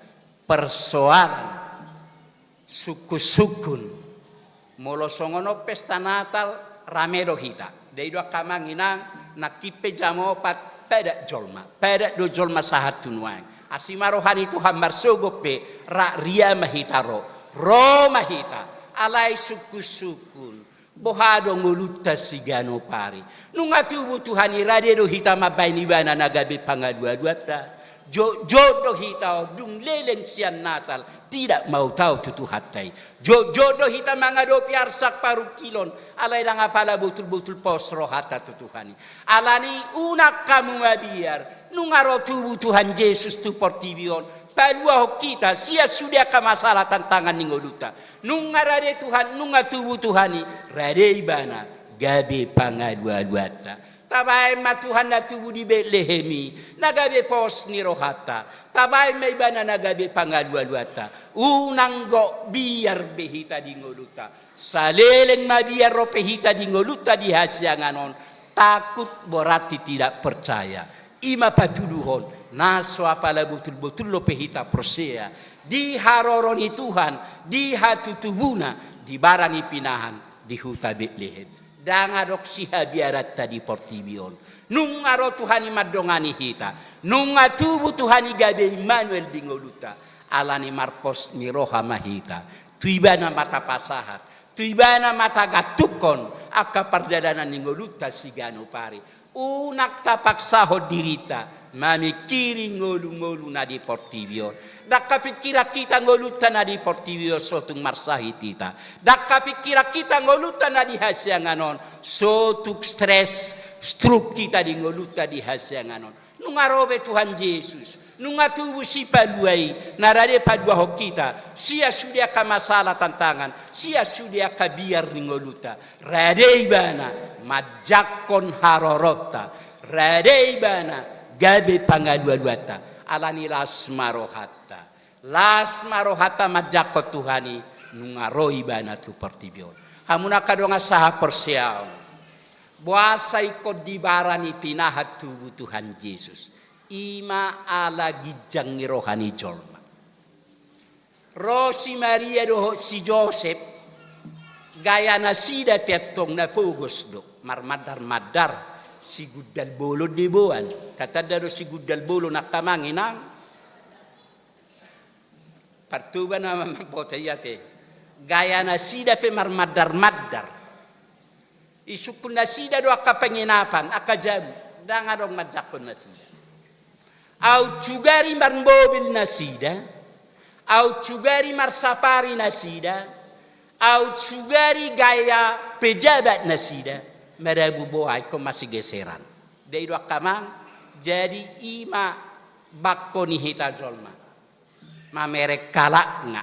Persoalan sungkunsungkun. Molo songon on pesta Natal, rame do hita. Dai do angka amang inang, nangkin pe jam opat, padat jolma. Padat do jolma sahat tu nuaeng. Asi ma roha ni Tuhan marsogot pe, rap ria ma hita ro. Ro ma hita. Alai sungkunsungkun. Boha do ngolunta siganup ari. Nunga tubu Tuhan i, rade do hita mambahen Ibana na gabe pangalualuanta. Jotjot do hita on dung leleng sian Natal, tidak mau tahu tu Tuhanta i. Jotjot do hita mangadopi arsak parungkilon, alai ndang apala botulbotul pos rohanta tu Tuhan i. Alani unang hamu mabiar, nunga ro tubu Tuhan Jesus tu portibi on, paluahon hita sian sude angka masalah tantangan ni ngolunta. Nunga rade Tuhan, nunga tubu Tuhan i, rade Ibana gabe pangalualuanta. Tabahen ma Tuhan na tubu di Betlehem i, na gabe pos ni rohanta. Tabahen ma Ibana na gabe pangalualuanta. Unang gok biar be hita di ngolunta. Saleleng mabiar ro pe hita di ngolunta di hasiangan on, takut berarti tidak percaya. I ma patuduhon, na so apala botulbotul dope hita porsea di haroro ni Tuhan, di hatutubuna, di bara ni pinahan, di huta Betlehem. Ndang adong sihabiaranta di portibi on. Nunga ro Tuhan i mandongani hita. Nunga tubu Tuhan i gabe Immanuel di ngolunta. Alani marpos ni roha ma hita. Tu Ibana ma tapasahat. Tu Ibana ma tagantunghon angka pardalanan ni ngolunta siganup ari. Unang tapaksahon dirinta mamingkiri ngolungolu na di portibi on. Ndang hapingkiran hita ngolunta na di portibi on so tung marsahit hita. Ndang hapingkiran hita ngolunta na di hasiangan on so tung stres, stroke hita di ngolunta di hasiangan on. Nunga ro be Tuhan Jesus, nunga tubu Sipalua i, na rade paluahon hita sian sude angka masalah tantangan, sian sude angka biar ni ngolunta. Rade Ibana manjangkon haroronta. Rade Ibana gabe pangalualuanta. Alani las ma rohanta. Las ma rohanta manjangkon Tuhan i, nunga ro Ibana tu portibi on. Hamu angka dongan sahaporseaon. Boasa ingkon di bara ni pinahan tubu Tuhan Jesus? I ma ala ginjang ni roha ni jolma. Ro si Maria dohot si Josep, gaya nasida pe antong na pogos do, marmandar-mandar, sigundal bolon diboan. Tatanda do sigundal bolon angka amang inang? Partoba nama mamboto i ate. Gaya nasida pe marmandar-mandar. Isungkun nasida do angka penginapan, angka jabu, ndang adong manjangkon nasida. Aut sugari marmobil nasida, aut sugari marsapari nasida, aut sugari gaya pejabat nasida, marabu boha ingkon masigeseran. Dai do angka amang, jadi i ma bangko ni hita jolma. Mamereng halak nga.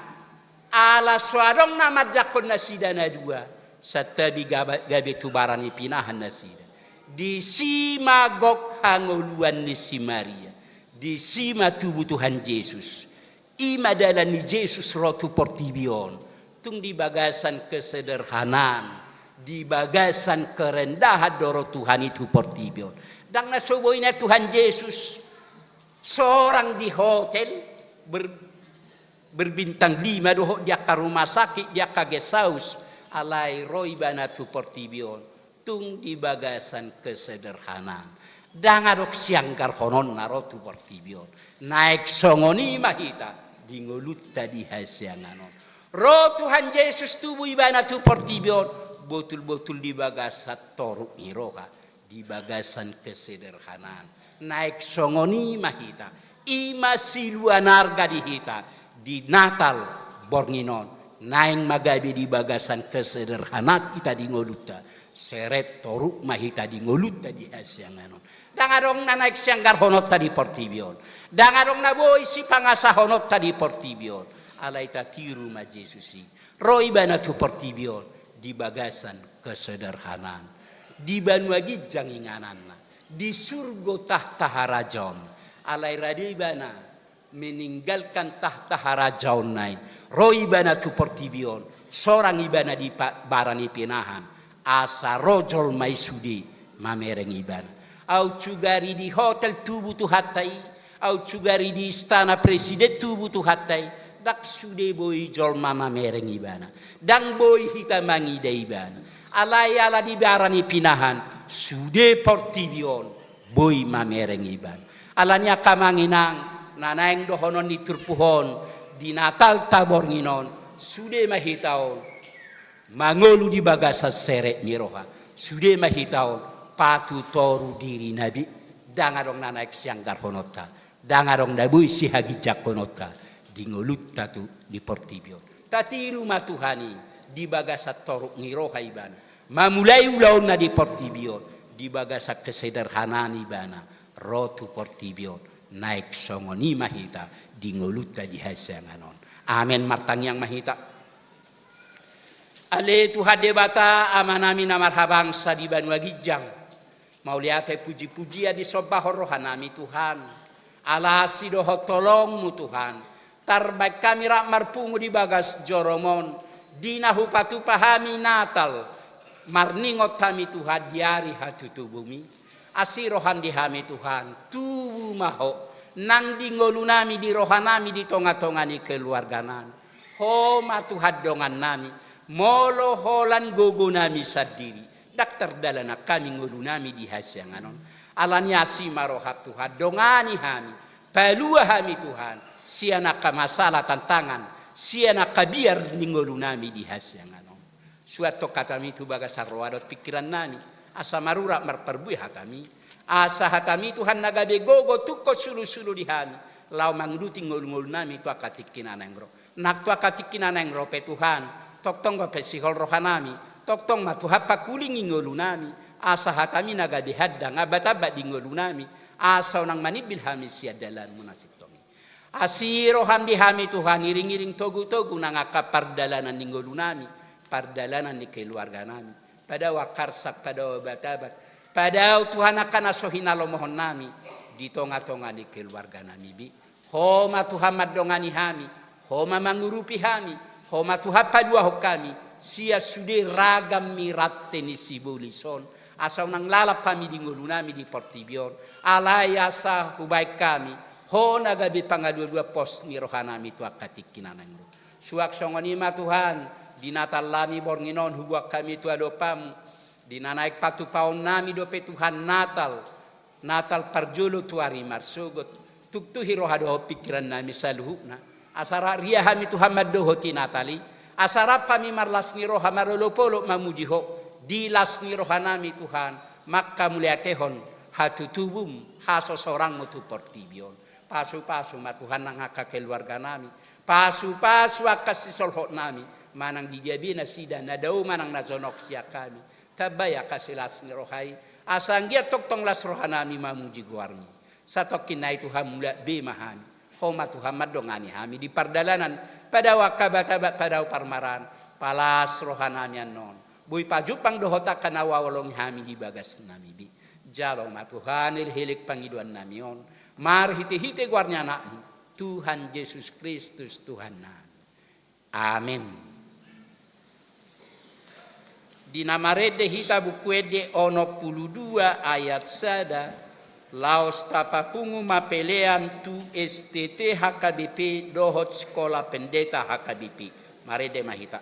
Ala so adong na manjangkon nasida na dua, santabi gabe, gabe tu bara ni pinahan nasida. Disi ma gok hangoluan ni si Maria. Disi ma tubu Tuhan Jesus. I ma dalan ni Jesus ro tu portibi on. Tung di bagasan kesederhanaan, di bagasan kerendahan do ro Tuhan i tu portibi on. Ndang na so boi na Tuhan Jesus sorang di hotel, ber-, berbintang lima dohot di angka rumah sakit, di angka guest house, alai ro Ibana tu portibi on. Tung di bagasan kesederhanaan. Ndang adong sianggarhononna ro tu portibi on. Naeng songon i ma hita di ngolunta di hasiangan on. Ro Tuhan Jesus, tubu ibana tu portibi on, botul-botul di bagasan toruk ni roha, di bagasan kesederhanaan. Naeng songon i ma hita, i ma siluan arga di hita di Natal borngin on. Naeng ma gabe di bagasan kesederhanaan hita di ngolunta, serep toruk ma hita di ngolunta di hasiangan on. Ndang adong na naeng sianggarhononta di portibi on. Ndang adong na boi sipangasahononta di portibi on. Alai tatiru ma Jesus i. Ro ibana tu portibi on di bagasan kesederhanaan. Di banua ginjang ingananna, di surgo tahta harajaon. Alai rade ibana meninggalkan tahta harajaonna i. Ro ibana tu portibi on, sorang ibana di pa-, bara ni pinahan, asa ro jolma i sude mamereng ibana. Aut sugari di hotel tubu Tuhanta i, aut sugari di istana presiden tubu Tuhanta i, ndang sude boi jolma mamereng ibana. Ndang boi hita mangida ibana. Alai ala di bara ni pinahan, sude portibi on boi mamereng ibana. Alani i angka amang inang, na naeng dohonon ni turpuk on, di Natalta borngin on, sude ma hita on mangolu di bagasan serep ni roha, sude ma hita on patutoru dirina be. Ndang adong na naeng sianggarhononta, ndang adong na boi sihaginjangkononta di ngolunta tu di portibi on. Tatiru ma Tuhan i, di bagasan toruk ni roha ibana mamulai ulaonna di portibi on, di bagasan kesederhanaan ibana ro tu portibi on. Naeng songon i ma hita di ngolunta di hasiangan on. Amen. Martangiang ma hita. Ale Tuhan Debata, Amanami na marhabangsa di banua ginjang, mauliate puji-pujian disombahon rohanami Tuhan, ala asi dohot holongmu Tuhan, tarbaen hami rap marpungu di bagas jorom on, di na hupatupa hami Natal, marningot hami Tuhan di ari hatutubumi. Asi roham di hami Tuhan, tubu ma Ho, nang di ngolunami, di rohanami, di tonga-tonga ni keluarganami. Ho ma Tuhan dongannami, molo holan gogonami sandiri, ndang tardalanan hami ngolunami di hasiangan on. Alani asi ma roham Tuhan, dongani hami, palua hami Tuhan, sian angka masalah tantangan, sian angka biar ni ngolunami di hasiangan on. Suanhon hatami tu bagasan roha dohot pingkirannami, asa marurat marparbue hatami, asa hatami Tuhan na gabe gogo tungkot sulu-sulu di hami, laho manguduti ngolu-ngolunami tu angka tingki na naeng ro. Nang tu angka tingki na naeng ro pe Tuhan, tongtong ma pasihol rohanami, tongtong ma Tuhan pangkulingi ngolunami, asa hatami na gabe handang abat-abat di ngolunami, asa unang manimbil hami sian dalanmu na sintong i. Asi roham di hami Tuhan, iring-iring togu-togu nang angka pardalanan ni ngolunami, pardalanan ni keluarganami. Padao angka arsak, padao abat-abat, padao Tuhan angka na so hinalomohonnami di tonga-tonga ni keluarganami be. Ho ma Tuhan mandongani hami, Ho ma mangurupi hami, Ho ma Tuhan paluahon hami sian sude ragam ni rante ni sibolis on, asa unang lalap hami di ngolunami di portibi on, alai asa hubaen hami Ho na gabe pangalua-lua pos ni rohanami tu angka tingki na naeng ro. Suang songon i ma Tuhan, di Natalnami borngin on huboan hami tu adopanmu, di na naeng patupaonnami dope Tuhan Natal, Natal parjolo tu ari marsogot, tuktuhi roha dohot pingkirannami saluhutna, asa rap ria hami Tuhan mandohoti Natal i, asa rap hami marlas ni roha marolop-olop mamuji Ho, di las ni rohanami Tuhan, mangkamauliatehon hatutubum, hasosorangmu tu portibi on. Pasu-pasu ma Tuhan nang angka keluarganami, pasu-pasu angka sisolhotnami, manang di dia be nasida, na dao manang na jonok sian hami, tambai angka silas ni roha i, asa anggiat tongtong las rohanami mamuji goarmu. Satongkin nai Tuhan, mulak be ma hami, Ho ma Tuhan mandongani hami di pardalanan, padao angka abat-abat, padao parmaraan, palas rohanami annon, boi pajumpang dohot angka na huhaholongi hami di bagasnami be. Jalo ma Tuhan elek-elek pangidoannami on, marhite-hite goar ni Anakmu, Tuhan Jesus Kristus Tuhannami. Amen. Di na marende hita Buku Ende onom pulu dua ayat sada, laos tapapungu ma pelean tu S T T H K B P dohot Sikola Pendeta H K B P. Marende ma hita.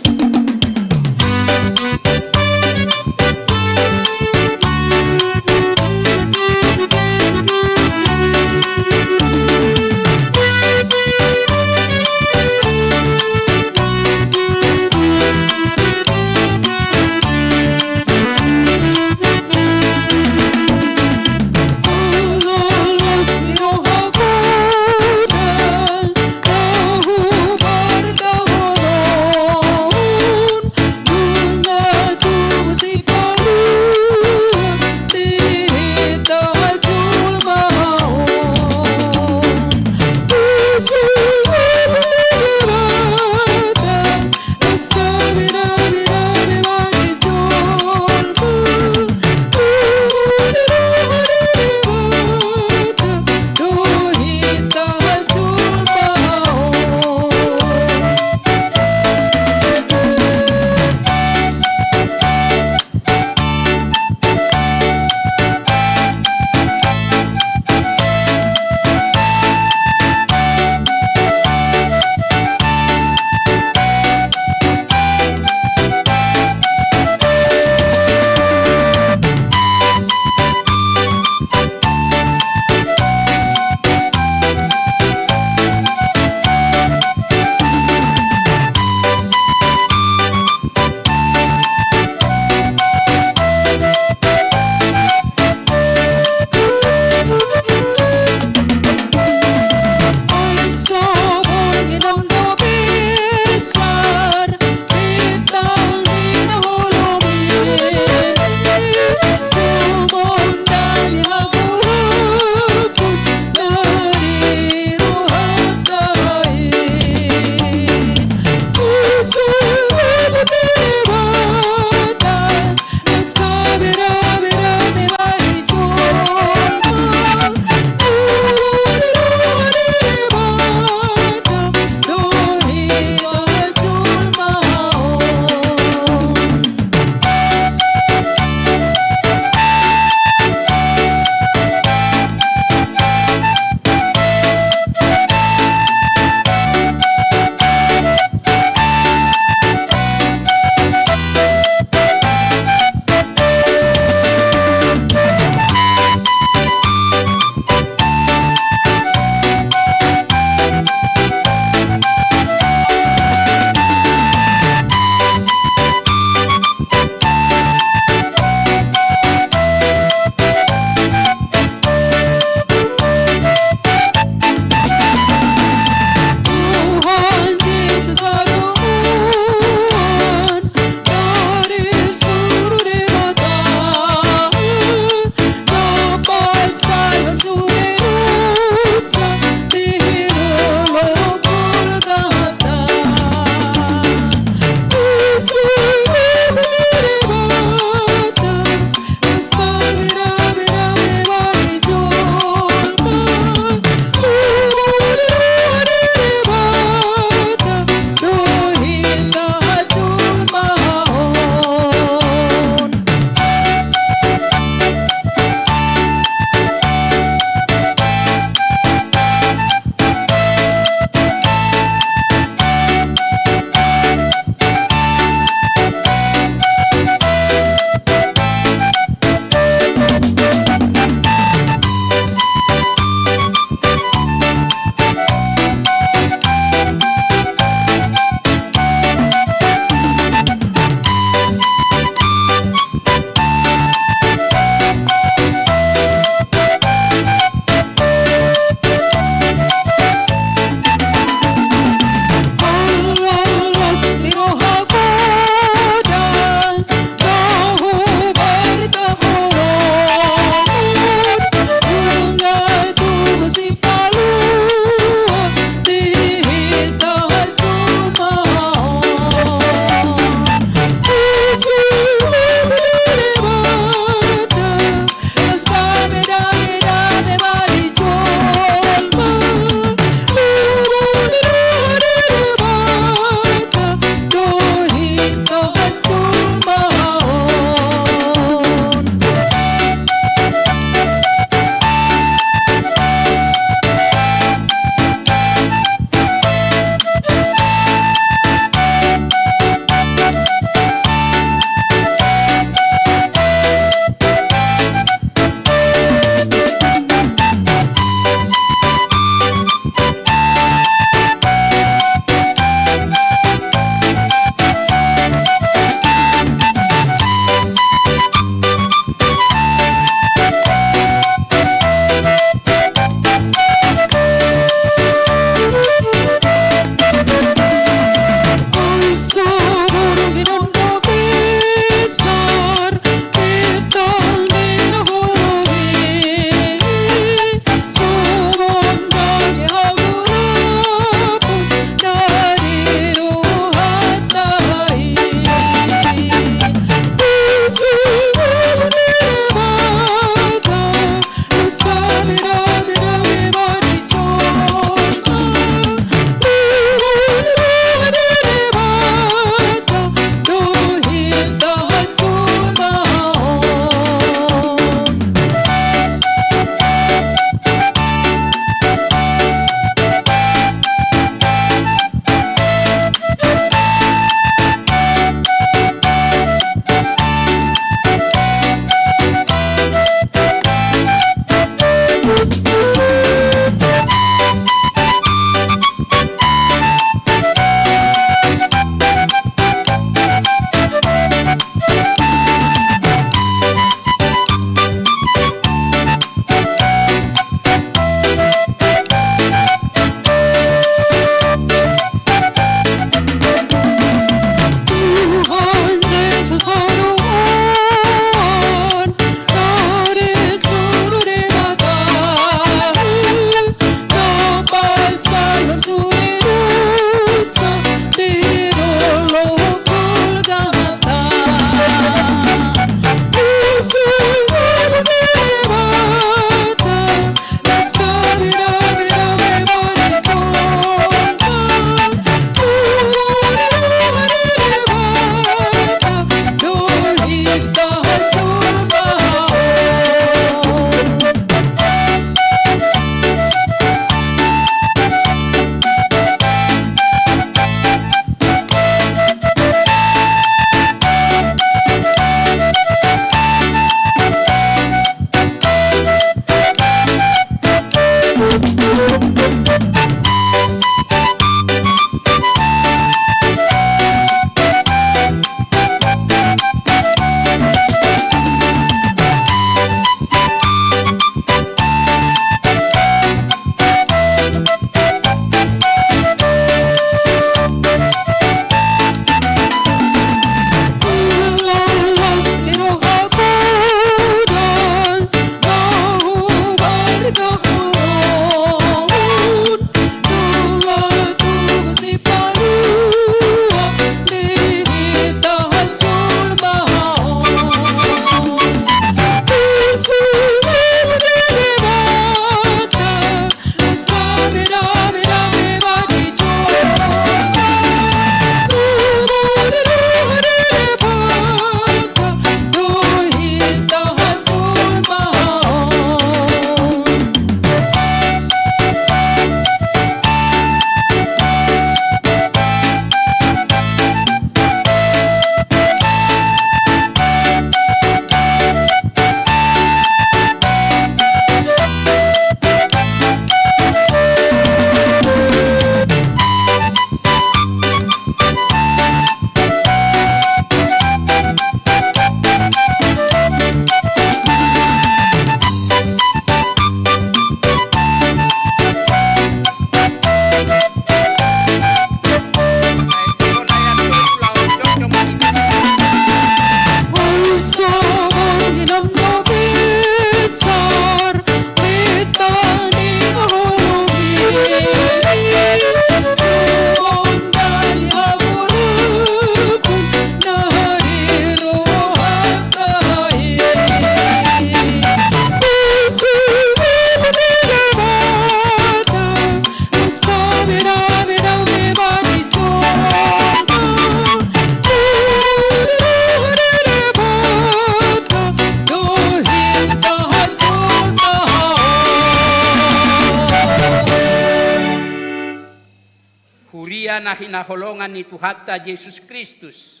Huria na hinaholongan ni Tuhanta Jesus Kristus,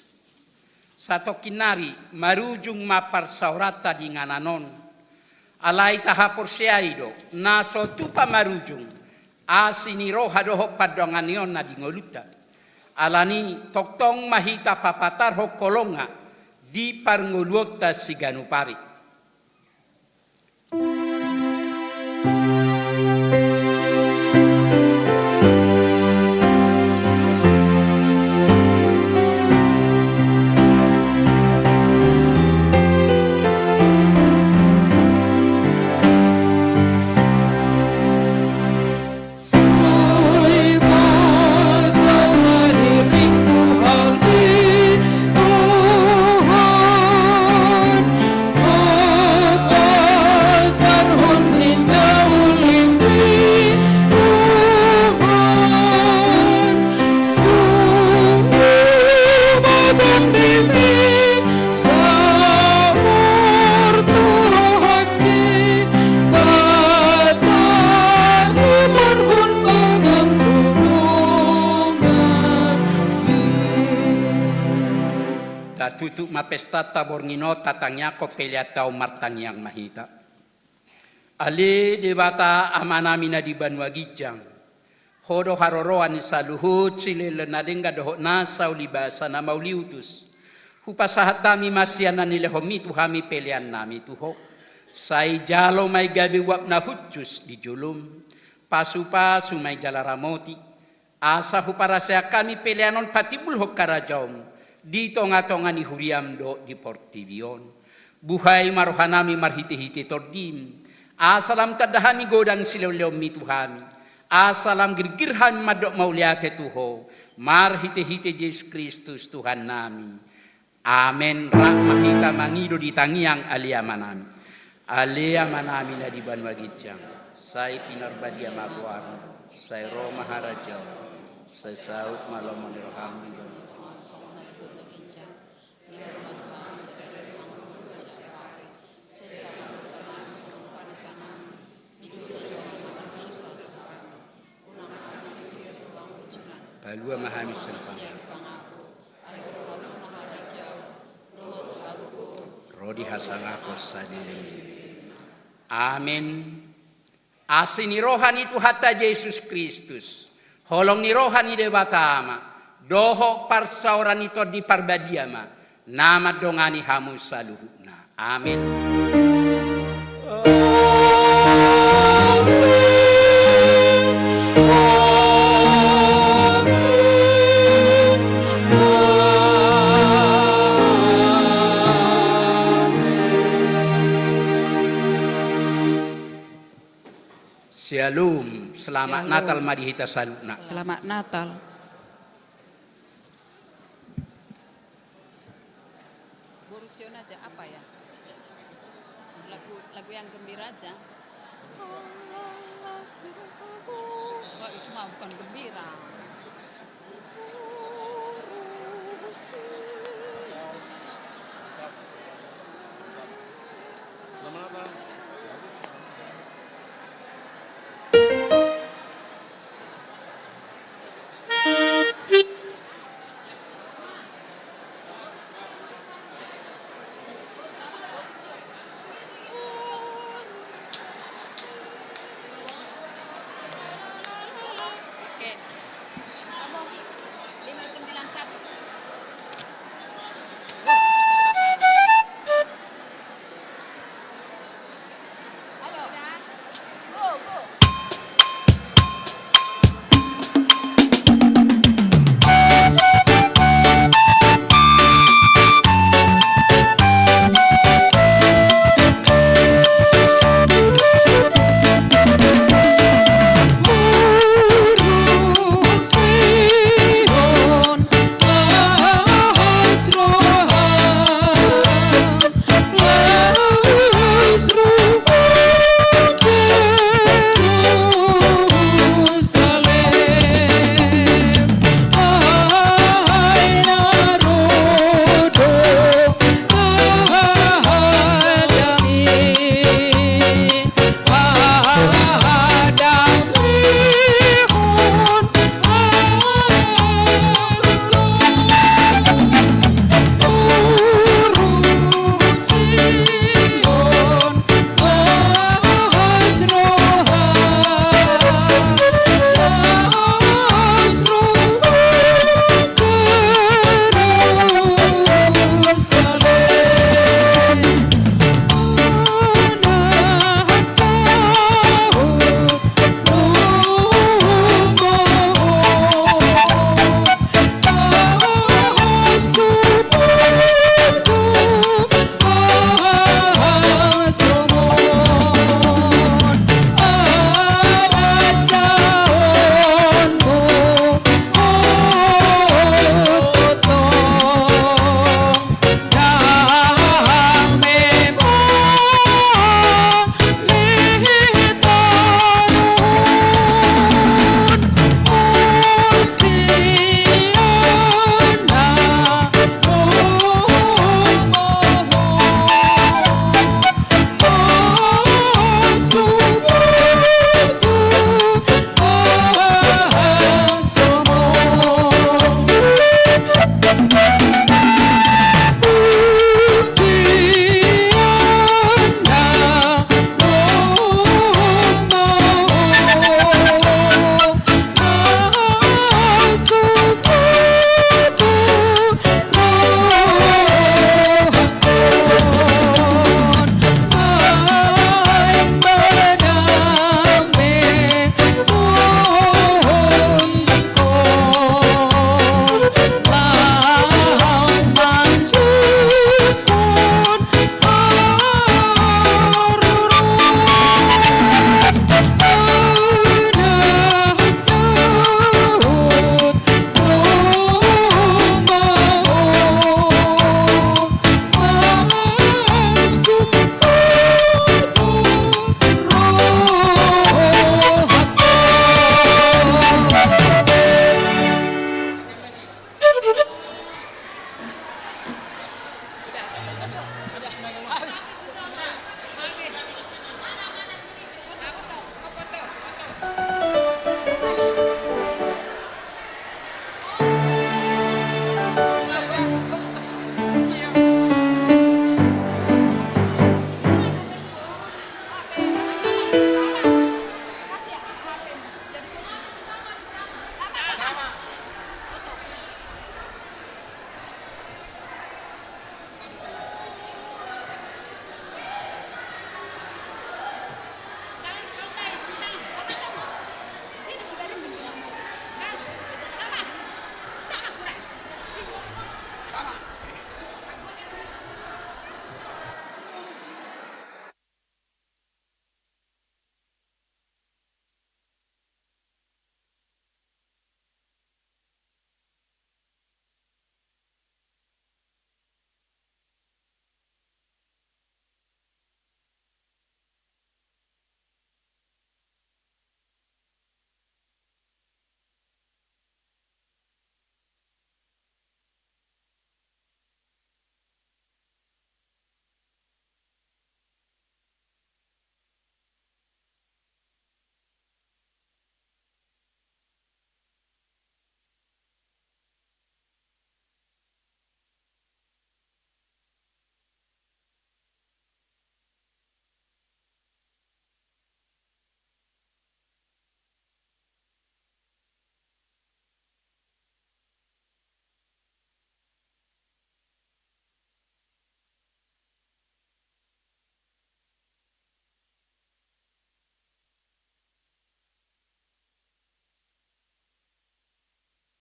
satongkin nari marujung ma parsaoranta di inganan on. Alai tahaporseai do, na so tupa marujung asi ni roha dohot pandonganionna di ngolunta. Alani tongtong ma hita papatarhon holongna di parngoluonta siganup ari. Tatutup ma pestanta borngin on, tatangiangkon peleanta on, martangiang ma hita. Ale Debata Amanami na di banua ginjang, Ho do haroroan ni saluhut silehonlehon na denggan dohot nasa ulibasa na mauliutus. Hupasahat hami ma sian na nilehonMi tu hami peleannami tu Ho. Sai jalo ma i gabe uap na hushus di joloM. Pasupasu ma i jala ramoti. Asa huparaseak hami pelean on patimbulhon harajaonMu di tongatonga ni huriaM dohot di portibi on. Buhai ma rohanami marhitehite TondiM, asa lam tanda hami godang silehonlehonMi tu hami, asa lam girgir hami mandok mauliate tu Ho, marhitehite Jesus Kristus Tuhannami. Amen. Rap ma hita mangido di tangiang Ale Amanami. Ale Amanami na di banua ginjang, sai pinarbadia ma goarMu, sai ro ma harajaonMu, sai saut ma lomo ni rohaM di banua tonga on songon na di banua ginjang. Palua ma hami sian pangago. Ro di hasangapon saleleng. Amen. Asi ni roha ni Tuhanta Jesus Kristus, holong ni roha ni Debata Ama, dohot parsaoran ni Tondi Parbadia ma na mandongani hamu saluhutna. Amen. Syalom, selamat Natal ma di hita saluhutna. Selamat Natal. Borusion aja apa ya? Lagu, lagu yang gembira aja. Wah, itu mah bukan gembira.